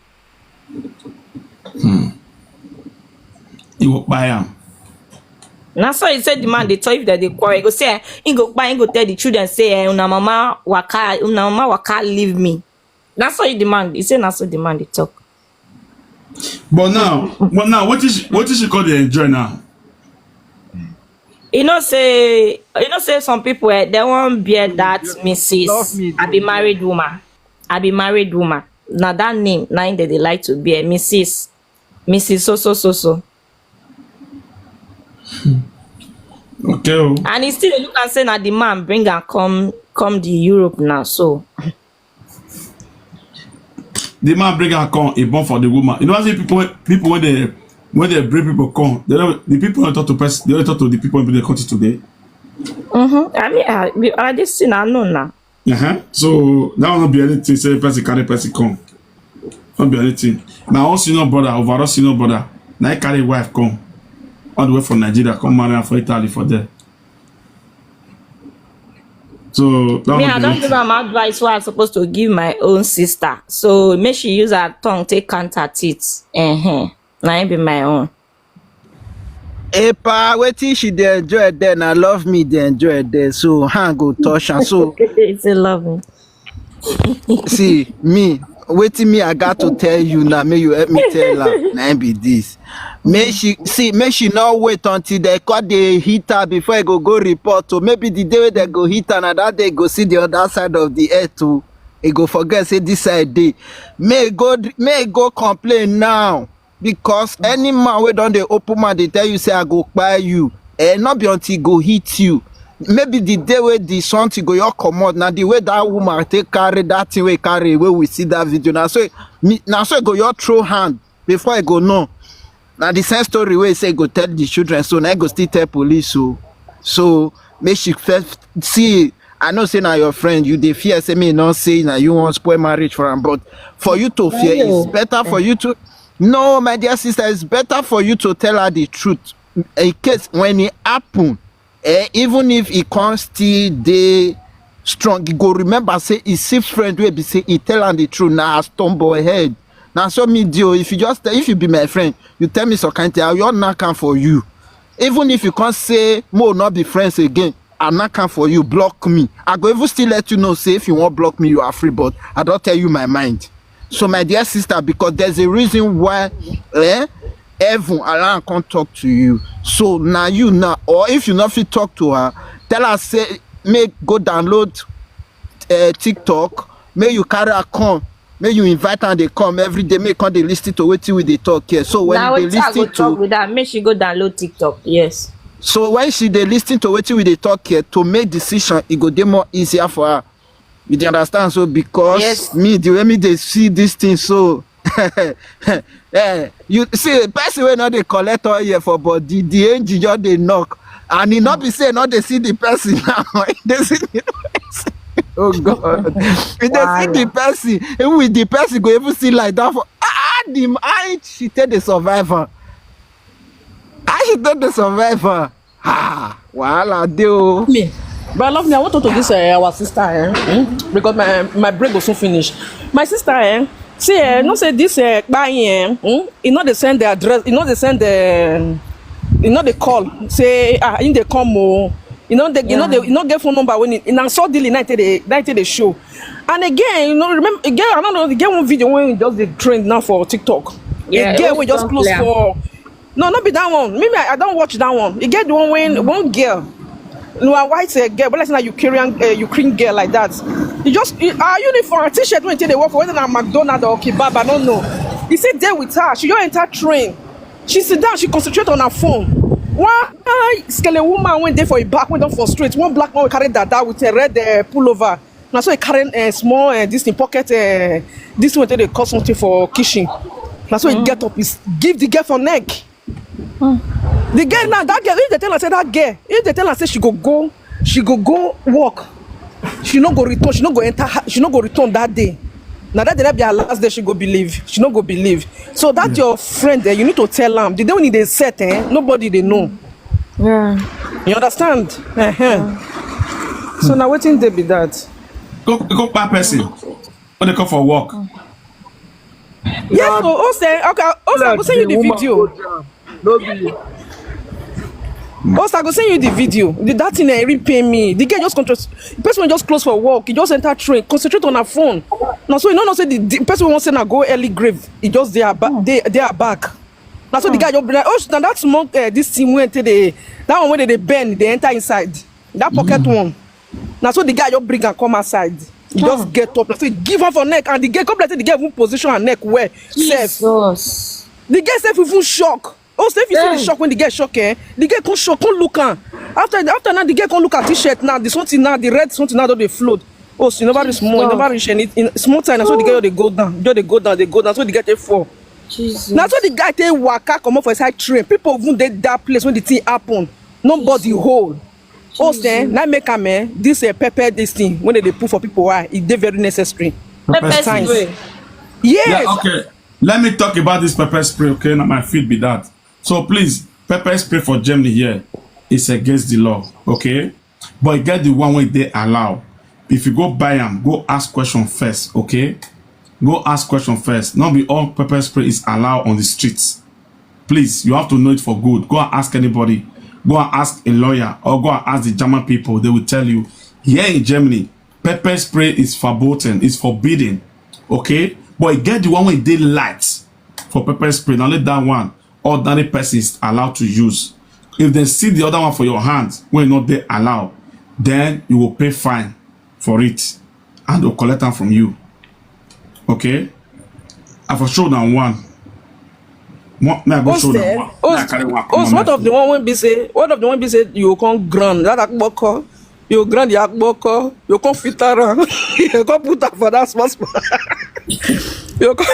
You will buy him. Na so he say the man dey talk. If dem dey quarrel, he go say, eh, he go kpai, he go tell the children say, eh, "Una mama waka, una mama waka leave me." Na so he demand. He say na so the man dey talk. But now, but now, what is what is she called the enjoy now? You know say you know say some people, eh, they wan bear that Missus I be married woman. I be married woman. Na that name na im dem dey like to bear, Missus Missus So so so so. Okay, oh. And he still dey look and say na the man bring am come come the Europe now. So The man bring her come, he born for the woman. You know, I see people, people when they when they bring people come, they don't the people don't talk to person, they don't talk to the people in the country today. mm-hmm. I mean, I, I this thing I know now. Uh-huh. So that will not be anything. Say person carry person come, not be anything. My own senior brother, overall senior brother, now he carry wife come all the way from Nigeria, come marry her for Italy for there. So that Me, will I be don't give it. am advice what I'm supposed to give my own sister. So make she use her tongue take counter it. Uh-huh. Na im be my own. Epa, wetin she dey enjoy there, na love me dey enjoy there. So hand go touch am. So It's a love me. see me, wetin me I got to tell you now, make you help me tell her. Na im be this. Make she see, make she not wait until they call the heater before I go go report. So maybe the day wey they go heat her, na that day go see the other side of the earth too. E go forget say this side dey. May e go, may e go complain now, because any man wey don dey open mouth dey tell you say I go kpai you, eh, no be until e go hit you. Maybe the day wey the something go your comot, na the way that woman take carry that thing wey carry wey we see that video. Na so e- me, na so e go your throw hand before e go know. Na the same story wey say e go tell the children, so na e go still tell police. So, so make she first see. I know say na your friend, you dey fear say me no say na you wan spoil marriage for am, but for you to fear, it's better for you to. No, my dear sister, it's better for you to tell her the truth. In case when it happen, eh, even if e come still dey strong, e go remember say e see friend wey be say e tell am the truth. Na as tomboy head. Na so me do. If you just tell, if you be my friend, you tell me some kind thing, I will knock am for you. Even if you come say mo not be friends again, I knock am for you, block me. I go even still let you know say if you wan block me, you are free. But I don tell you my mind. So my dear sister, because there's a reason why, eh, heaven allow am come talk to you. So now you now, or if you not fit talk to her, tell her say make go download uh, TikTok, make you carry her come, make you invite her, they come every day, make come they listen to wetin we dey talk here. So when Now they wetin I go listen talk to, with her? Make she go download TikTok. Yes. So when she they listen to wetin we dey talk here, to make decision, it go dey more easier for her. You dey understand? So because Yes. me, the way me they see this thing, so eh, you see, person wey no dey collect all here for body, the engine just dey knock, and e no be say no dey see the person now. They see the person. Oh God, if they see the person, even with the person go even see like that for ah the how she take dey survive am. How she take dey survive am? Ah, wahala dey o. Me, but I love me. I want to talk to this uh, our sister, eh? Hmm? Because my my break go soon finish. My sister, eh? See, eh? No say this uh, kpai, eh? Hmm? You know they send the address. You know they send the. You know they call. Say ah, in they come o. You know they, you know they, you know get phone number when it, and suddenly night they night they show. And again, you know, remember again, I don't know. Get one video when it just dey trend now for TikTok. Yeah, a girl we just close for. No, not be that one. Maybe I, I don't watch that one. You get the one when one girl, no, a white uh, girl, but like na Ukrainian uh, Ukraine girl like that. You just you, our uniform, her t-shirt when they work for, whether na McDonald's or kebab, I don't know. You sit there with her. She don't enter train. She sit down. She concentrate on her phone. One skele woman went there for a back, went down for straight. One black man carry that that with a red uh, pullover. Na so he carry uh, small uh, this thing pocket uh, this one they call something for kitchen. Na so he get up, he give the girl for neck. The girl now, that girl, if they tell her say that girl, if they tell her say she go go, she go go work, she no go return, she no go enter, she no go return that day. Now that day that be her last day, she go believe, she no go believe. So that your friend there, you need to tell am. The day when they set, eh, nobody they know. Yeah. You understand? Uh-huh. So now wetin dey be that? Go go kpai person. When they come for work. Yes, so Ose, okay, Ose, I go send you the video. No be. Ose, I go send you the video. The, that thing eh, really pain me. The girl just control. The person wey just close for work. He just enter train, concentrate on her phone. Now, so you know, say the, the person wey wan say na go early grave. He just dey her back. They they are back. Now so the guy just be like, oh, now that small uh, this thing went to the that one where they bend, they enter inside that pocket one. Now so the guy just bring and come outside. He just get up. Now so he give her for neck, and the girl come like say the girl even position her neck well. Safe. Jesus. The girl safe even shock. Oh, safe you see the shock when the girl shock, eh? The girl come shock, come look am. After after now, the girl come look at t-shirt now. The something now, the red something now don dey float. Oh, so you never reach small, you never reach any in small time. Now so the girl dey go down, just dey go down, dey go down. So the girl take fall. Jesus. Now so the guy take waka comot for inside train. People even dey that place when the thing happen. Nobody hold. Oh, say na make am eh, this uh, pepper this thing when they dey put for people eye, e dey very necessary. Pepper spray. Yes. Yeah, okay. Let me talk about this pepper spray, okay? Now my feet be that. So please, pepper spray for Germany here is against the law, okay? But you get the one way they allow. If you go buy them, go ask question first, okay? Go ask question first. Not be all pepper spray is allowed on the streets. Please, you have to know it for good. Go and ask anybody. Go and ask a lawyer or go and ask the German people. They will tell you. Here in Germany, pepper spray is verboten, is forbidden. Okay? But you get the one way they light for pepper spray. Now let that one ordinary person is allowed to use. If they see the other one for your hand, when not they allow, then you will pay fine for it and they'll collect them from you. Okay? I for sure now one. One, me I go show now one. Me I carry one come on. What of the one when be say, what of the one be say you come ground that akpoko, you ground the akpoko, you come filter am, you come put am for that small small. You come,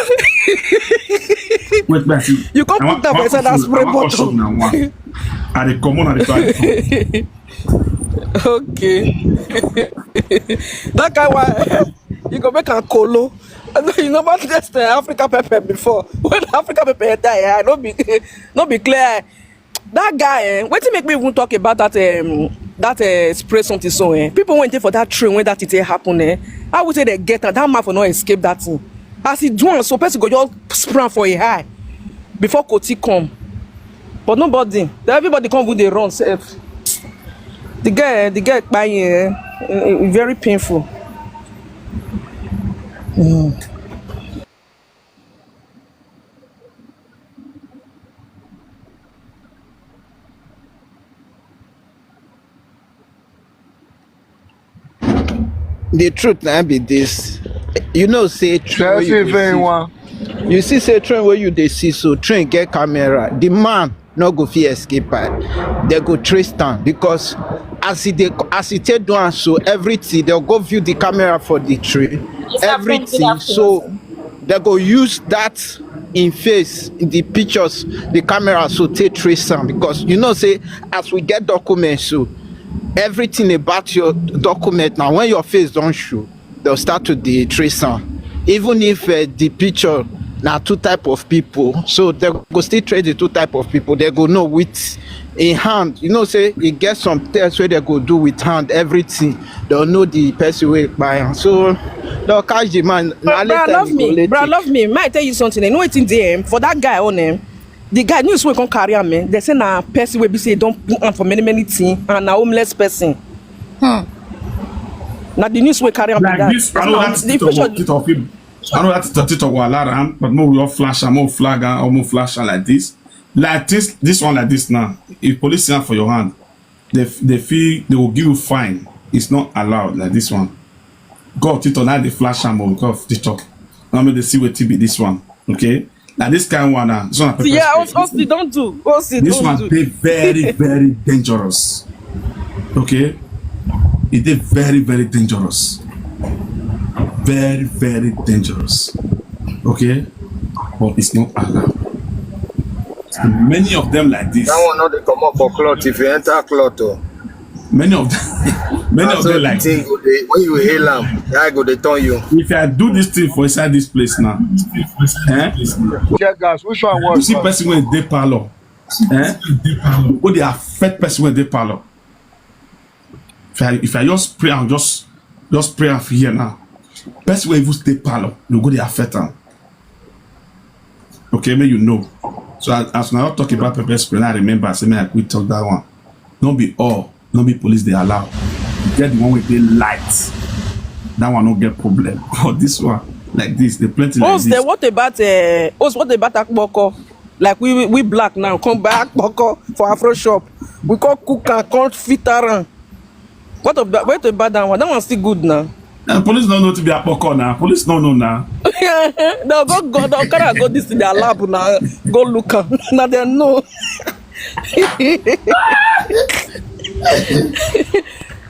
wait, wait, you come put am for inside that spray bottle. Now one. I dey comot, I dey try. Okay. That kind why you go make am kolo. No, you never taste uh, African pepper before. When African pepper die, I no be no be clear. That guy, eh, wetin make me even talk about that um, that uh, spray something so eh? People went in for that train when that thing happen eh? I would say they get am, that man for no escape that thing. As he do am, so person go just spray am for a high before Koti come. But nobody, everybody come with the run safe. The guy, the guy kpai eh, eh, eh, very painful. Mm. The truth na be this. You know say train wey you dey see, you see say train wey you dey see so, train get camera. The man no go fit escape am. They go trace am because as e dey as e take do am so, everything they go view the camera for the train. Everything so they go use that in face in the pictures, the camera so take trace am because you know say as we get documents so everything about your document now when your face don show they'll start to dey trace am even if uh, the picture na two type of people. So they go still trace the two type of people. They go know with in hand. You know, say e get some tests where they go do with hand, everything. They'll know the person wey kpai am. So they'll catch the man. Na Bra, bra, later love you go me. let Bra, it. Love me. Might tell you something. You know what in there for that guy on him. The guy news wey come carry am, eh? They say na person wey be say don put hand for many many things and na homeless person. Hmm. Na the news wey carry am be Like that. this, I know that The TikTok, picture. TikTok, people. I know that TikTok, TikTok will allow am, but more we all flash am, more flag am, or more flash am like this. Like this, this one like this now. If police see am for your hand, they they feel they will give you fine. It's not allowed like this one. God TikTok now they flash am because of TikTok. Now make they see what T B this one. Okay, now this kind one now. This one na pepper Yeah, spray. Os- Osi don't do. Osi This don't one do. They very very dangerous. Okay, it is very very dangerous. Very very dangerous. Okay, but it's not allowed. Many of them like this. That one not dey comot for cloth if you enter cloth o. Many of them, many Na of so them the like thing go dey when you hail am, guy go dey turn you. If I do this thing for inside this place now, eh? Tear gas. Which one You was see worse? Person when they parlor, eh? Go they affect person when they parlor. If I if I just pray and just just pray and here now, person will even stay parlor. You go they affect them. Okay, may you know. So as, as now talk about pepper spray, I remember say me I quit talk that one. Don't be all, don't be police they allow. You get the one with the light. That one don't get problem. But this one, like this, they plenty like Os, then this. What about uh, Os? What about Akpoko? Like we we- we black now, come back Akpoko for Afro shop. We come cook and come fit around. What about what about that one? That one still good now. And police don't know to be a poco now. Police don't know now. They'll go go they'll carry go this in their lab now. Go look am. Now they know.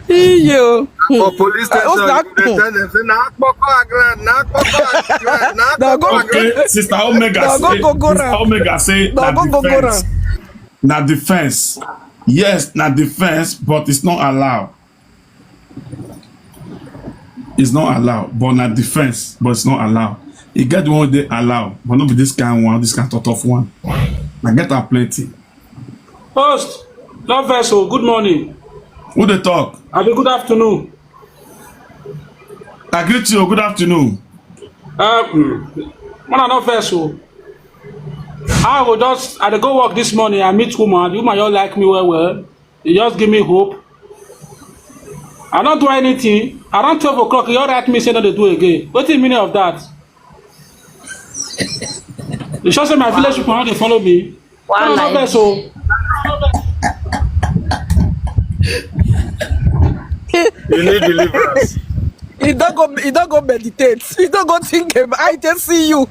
Yo. For police Uh, what's station, that? You dey tell them say na akpoko agra, na akpoko agra, na They'll go akpoko agra. Okay, Sister Omega They'll go say, go go Sister round. Omega say, They'll na go go go defense. Round. Na defense. Yes, na defense, but it's not allowed. It's not allowed, but na defense, but it's not allowed. You get the one they allow, but not be this kind one, this kind of tough one. I get that plenty. Host, love vessel, good morning. Who they talk? I mean, good afternoon. I greet you. Good afternoon. Um, man, I not vessel. I will just, I dey go work this morning. I meet woman. The woman, you like me well, well. You just give me hope. I don't do anything. Around twelve o'clock, you all write me say no dey do again. What the meaning of that? You sure say my village people no dey follow me? One No, no, life. Vessel. You need deliverance. He don't go. He don't go meditate. He don't go think about. I just see you.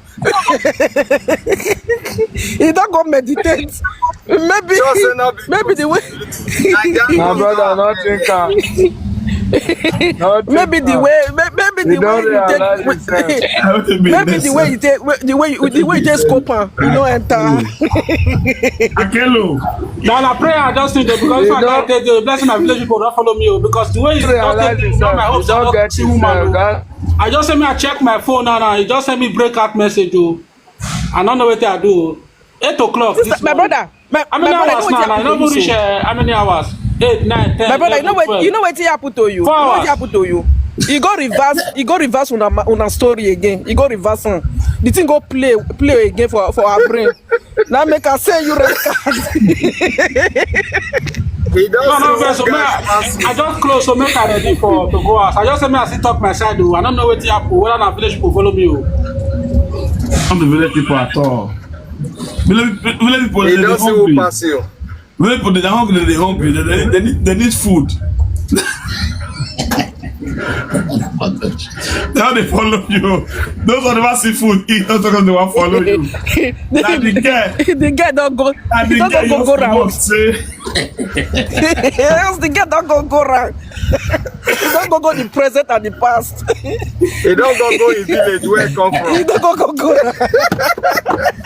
He don't go meditate. Maybe. Just say no be Maybe the way. Naija My no brother, stop. Not think am. Not Maybe think the am. Way. May- Maybe You the way don't you realize take. yourself. I don't think Maybe this, the way uh, you take. The way you, the way you take scope am, you know enter. Akelo. Now, na prayer I just need to because if I can't take the blessing, my village people don't follow me o, because the way you Realize don't take it, now my yourself. You hopes I don't don't get see woman yourself. o. That I just send me a check my phone now. Now you just send me break out message o. I don't know what I do o. Eight o'clock this My morning. Brother, my, I my mean, brother, hours you know now. what I happen don't to reach you? Uh, how many hours? Eight, nine, ten. My brother, you know eleven, what? twelve. You know what happen to you? Four You know what hours. Happen to you? He go reverse. He go reverse una ma- una story again. He go reverse am. The thing go play play again for for our brain. Now make I say you red card. He don No, no, see vex, so one me, guy I, pass me. I just close, so make I ready for to go house. I just say me I still talk my side o. I don't know wetin happen. Whether na village people follow me o. Not the village people at all. Village, village people, He they, don they see who hungry. Pass you. Village people, they hungry, they hungry. They, they, they, need, they need food. Now they follow you. Those who never see food eat, those who never follow you. Now the girl, The girl don't go. and He the don't girl go go just go round. Must say, Yes, the girl don't go go round. He don't go go the present and the past. He don go go him village where he come He from. don't go go go round.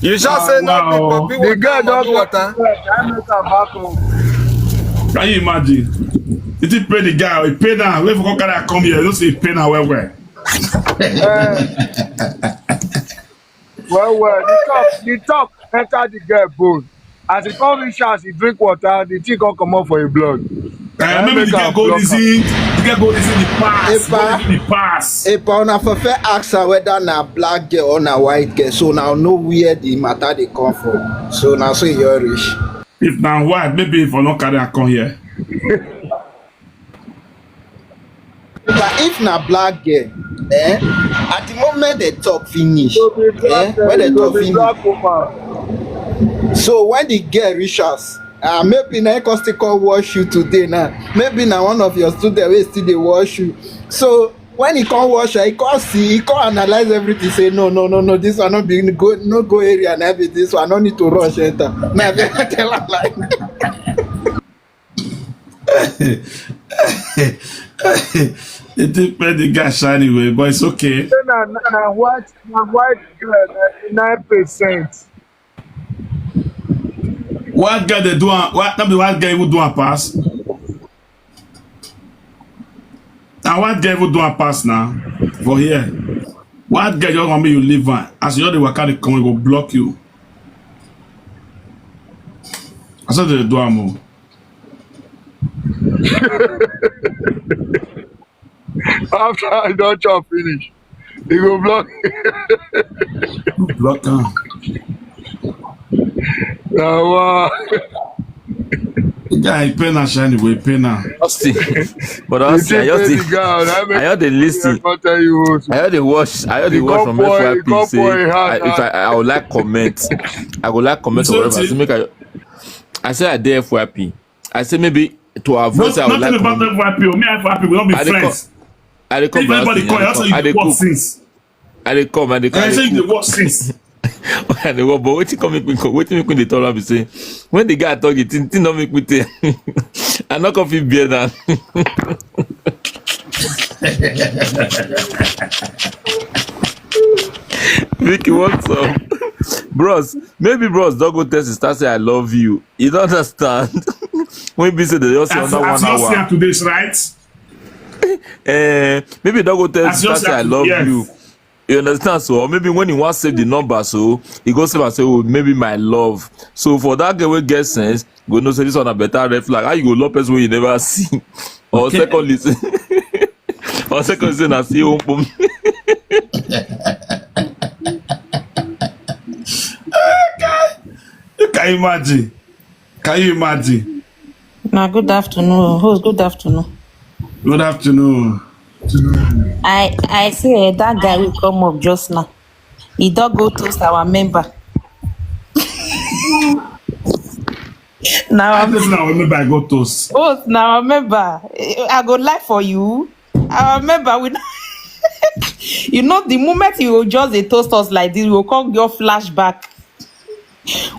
You sure say no Wow. big puppy The water, girl don money go. Water? I make am back home. Can you imagine? Did he pay the guy? He paid now. Where for carry am come here? You know say he pay now well well. Well, well, the talk, the talk enter the girl bone. As he come reach house, he drink water, the thing come comot for him blood. Uh, maybe the girl go reason, the girl go reason the past. Go reason the past. Epa, una for fair ask her whether na black girl or na white girl. So now know where the matter dey come from. So now so you reach. If na white, maybe if I no carry am come here. But if na black girl, eh, at the moment they talk finish, eh, when they talk finish. So when the girl reach house, uh, maybe na him come still come watch you today now. Maybe na one of your students wey still dey watch you. So when he come watch her, he come see, he come analyze everything. Say no, no, no, no. This one no be go, no go area. Na be this one. No need to rush enter. Na be tell am like. It depends the guy shine away, but it's okay. Say na na white na white girl ninety nine percent. White girl they do am. What not be white girl even do am pass? And white girl even do am pass now for here. White girl just want me you leave am. As you dey waka dey come, e go block you. I said they do am o. After I don chop finish, he go block. Block am. Na wa. The guy pain and shine away, pain am. Austin. But Austin, I just dey, I just dey listen. I just dey watch. I just dey watch from F Y P say I, if I, I would like comment. I would like comment or whatever. So make I, I say I dey F Y P. I say maybe to avoid. Say I would like comment. F Y P o. Me F Y P, we don't be friends. I dey come. If anybody call you, I tell you the work since. I dey come. I dey come. I say you dey work since. I dey work, but wetin come make me come? Wetin make me dey tell am be say when the guy talk, the thing, thing don make me tell. I no come fit bear that. Vicky, what's up? Bros, maybe bros don go tell sister say I love you. You don't understand. When be say they just say under one hour. As you see am today, right? Eh, maybe don go tell sister say I love you. You understand? So, or maybe when he wants save the number, so he go save and say, "Oh, maybe my love." So for that girl wey get sense, go know say this one a better red flag. How you go love person wey you never see? Or secondly, say, or secondly, say na see own pom. You can imagine. Can you imagine? Na good afternoon, host. Good afternoon. Good afternoon. I I say eh, that guy will come up just now. He don go toast our member. Now I'm this now remember I go toast. Host, now remember. I go lie for you. I remember we. You know the moment you go just dey toast us like this, we go come your flashback.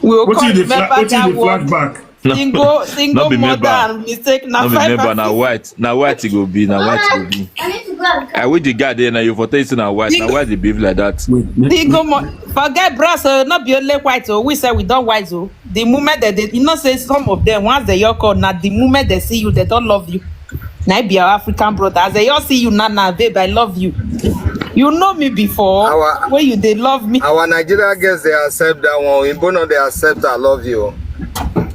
We go come remember that word. Single, single mother and mistake na five and six. Na white, na white e go be, na white e go be. I wish the guy there na you for tell you say na white, na white dey behave like that. Single mo-, forget bros, so no be only white o. We say we don white o. The moment that they, you know say some of them, once they your call, na the moment they see you, they don't love you. Na be our African brother. As they all see you now, now, babe, I love you. You know me before. Our, when you they love me. Our Nigeria girls they accept that one. Oyinbo no they accept I love you.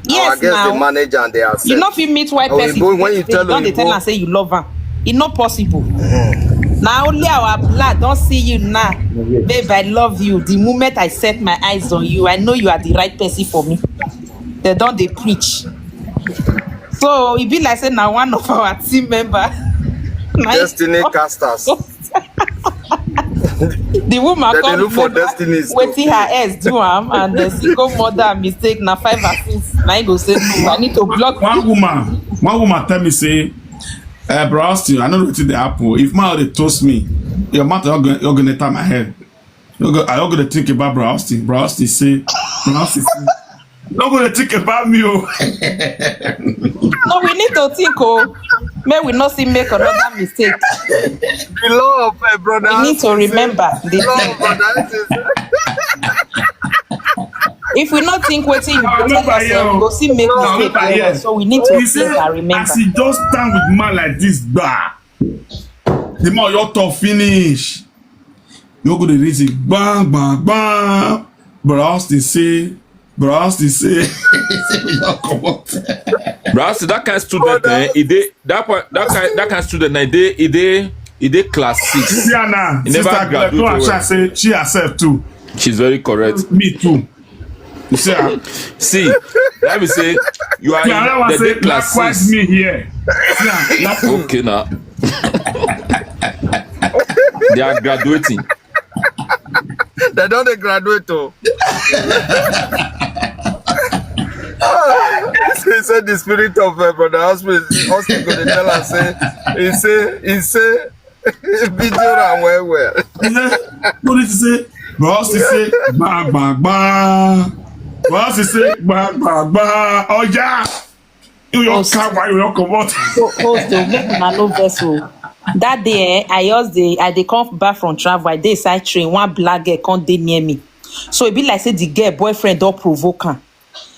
Yes, our girls now they manage and they accept. You know if you meet white person, when you tell them, they tell and say you love her. It's not possible. Now only our blood don't see you now, babe. I love you. The moment I set my eyes on you, I know you are the right person for me. They don't they preach. So e be like say na one of our team member. Destiny casters. The woman come look for destinies. Wetin her ex do am and the single mother mistake na five and six. Na he go say no, I need to block. One woman, one woman tell me say, eh, bro Austin, I know wetin dey happen. If man dey toast me, your mouth you're gonna, you're gonna enter my head. I don't go to think about Bro Austin. Bro Austin say, Bro Austin say, don't go to think about me. Oh. No, we need to think. Oh, may we not see make another mistake. The law of uh, brother. We need to remember the law of brother. If we not think wetin you I go tell remember us, here. we go see make No, I mistake remember well here. well. So we need to He think said, and remember. As he just stand with man like this, bah, the more your talk finish, you go the reason, bang, bang, bang. But I still say, but I still say, say we don't come out. Bro, see that kind of student, eh? It dey that part that kind that kind of student, eh? They it dey it dey class six. Yeah, now, He never sister Claire, graduate come and well. Shall say she herself too. She's very correct. Me too. You see, ah, See, let me say you are yeah, that in one the say day class likewise six. Me here. Yeah, like, Okay now. They are graduating. They don't they graduate though. He said the spirit of uh, brother Austin, Austin gonna tell us say he say he say video am well well. He say, what did he say? Bros, he say, bang, bang, bang. Bros, he say, bang, bang, bang. Oh yeah. You your Host. Car, why you don't come out? So, host o, make una no vex o. That day, eh, I just dey, I dey come back from travel. I dey inside train. One black girl come dey near me. So e be like say the girl boyfriend don provoke am.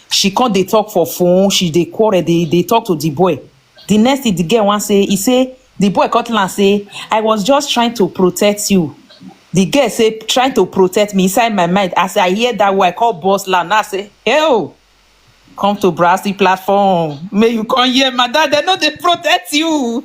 She come dey talk for phone. She dey quarrel. Dey dey talk to the boy. The next thing the girl wan say, he say the boy come tell am say, "I was just trying to protect you." The girl say, "Trying to protect me." Inside my mind, as I hear that word, I come burst laugh. Now I say, "Hey, come to Brassy platform. May you come here, madam. They no dey protect you."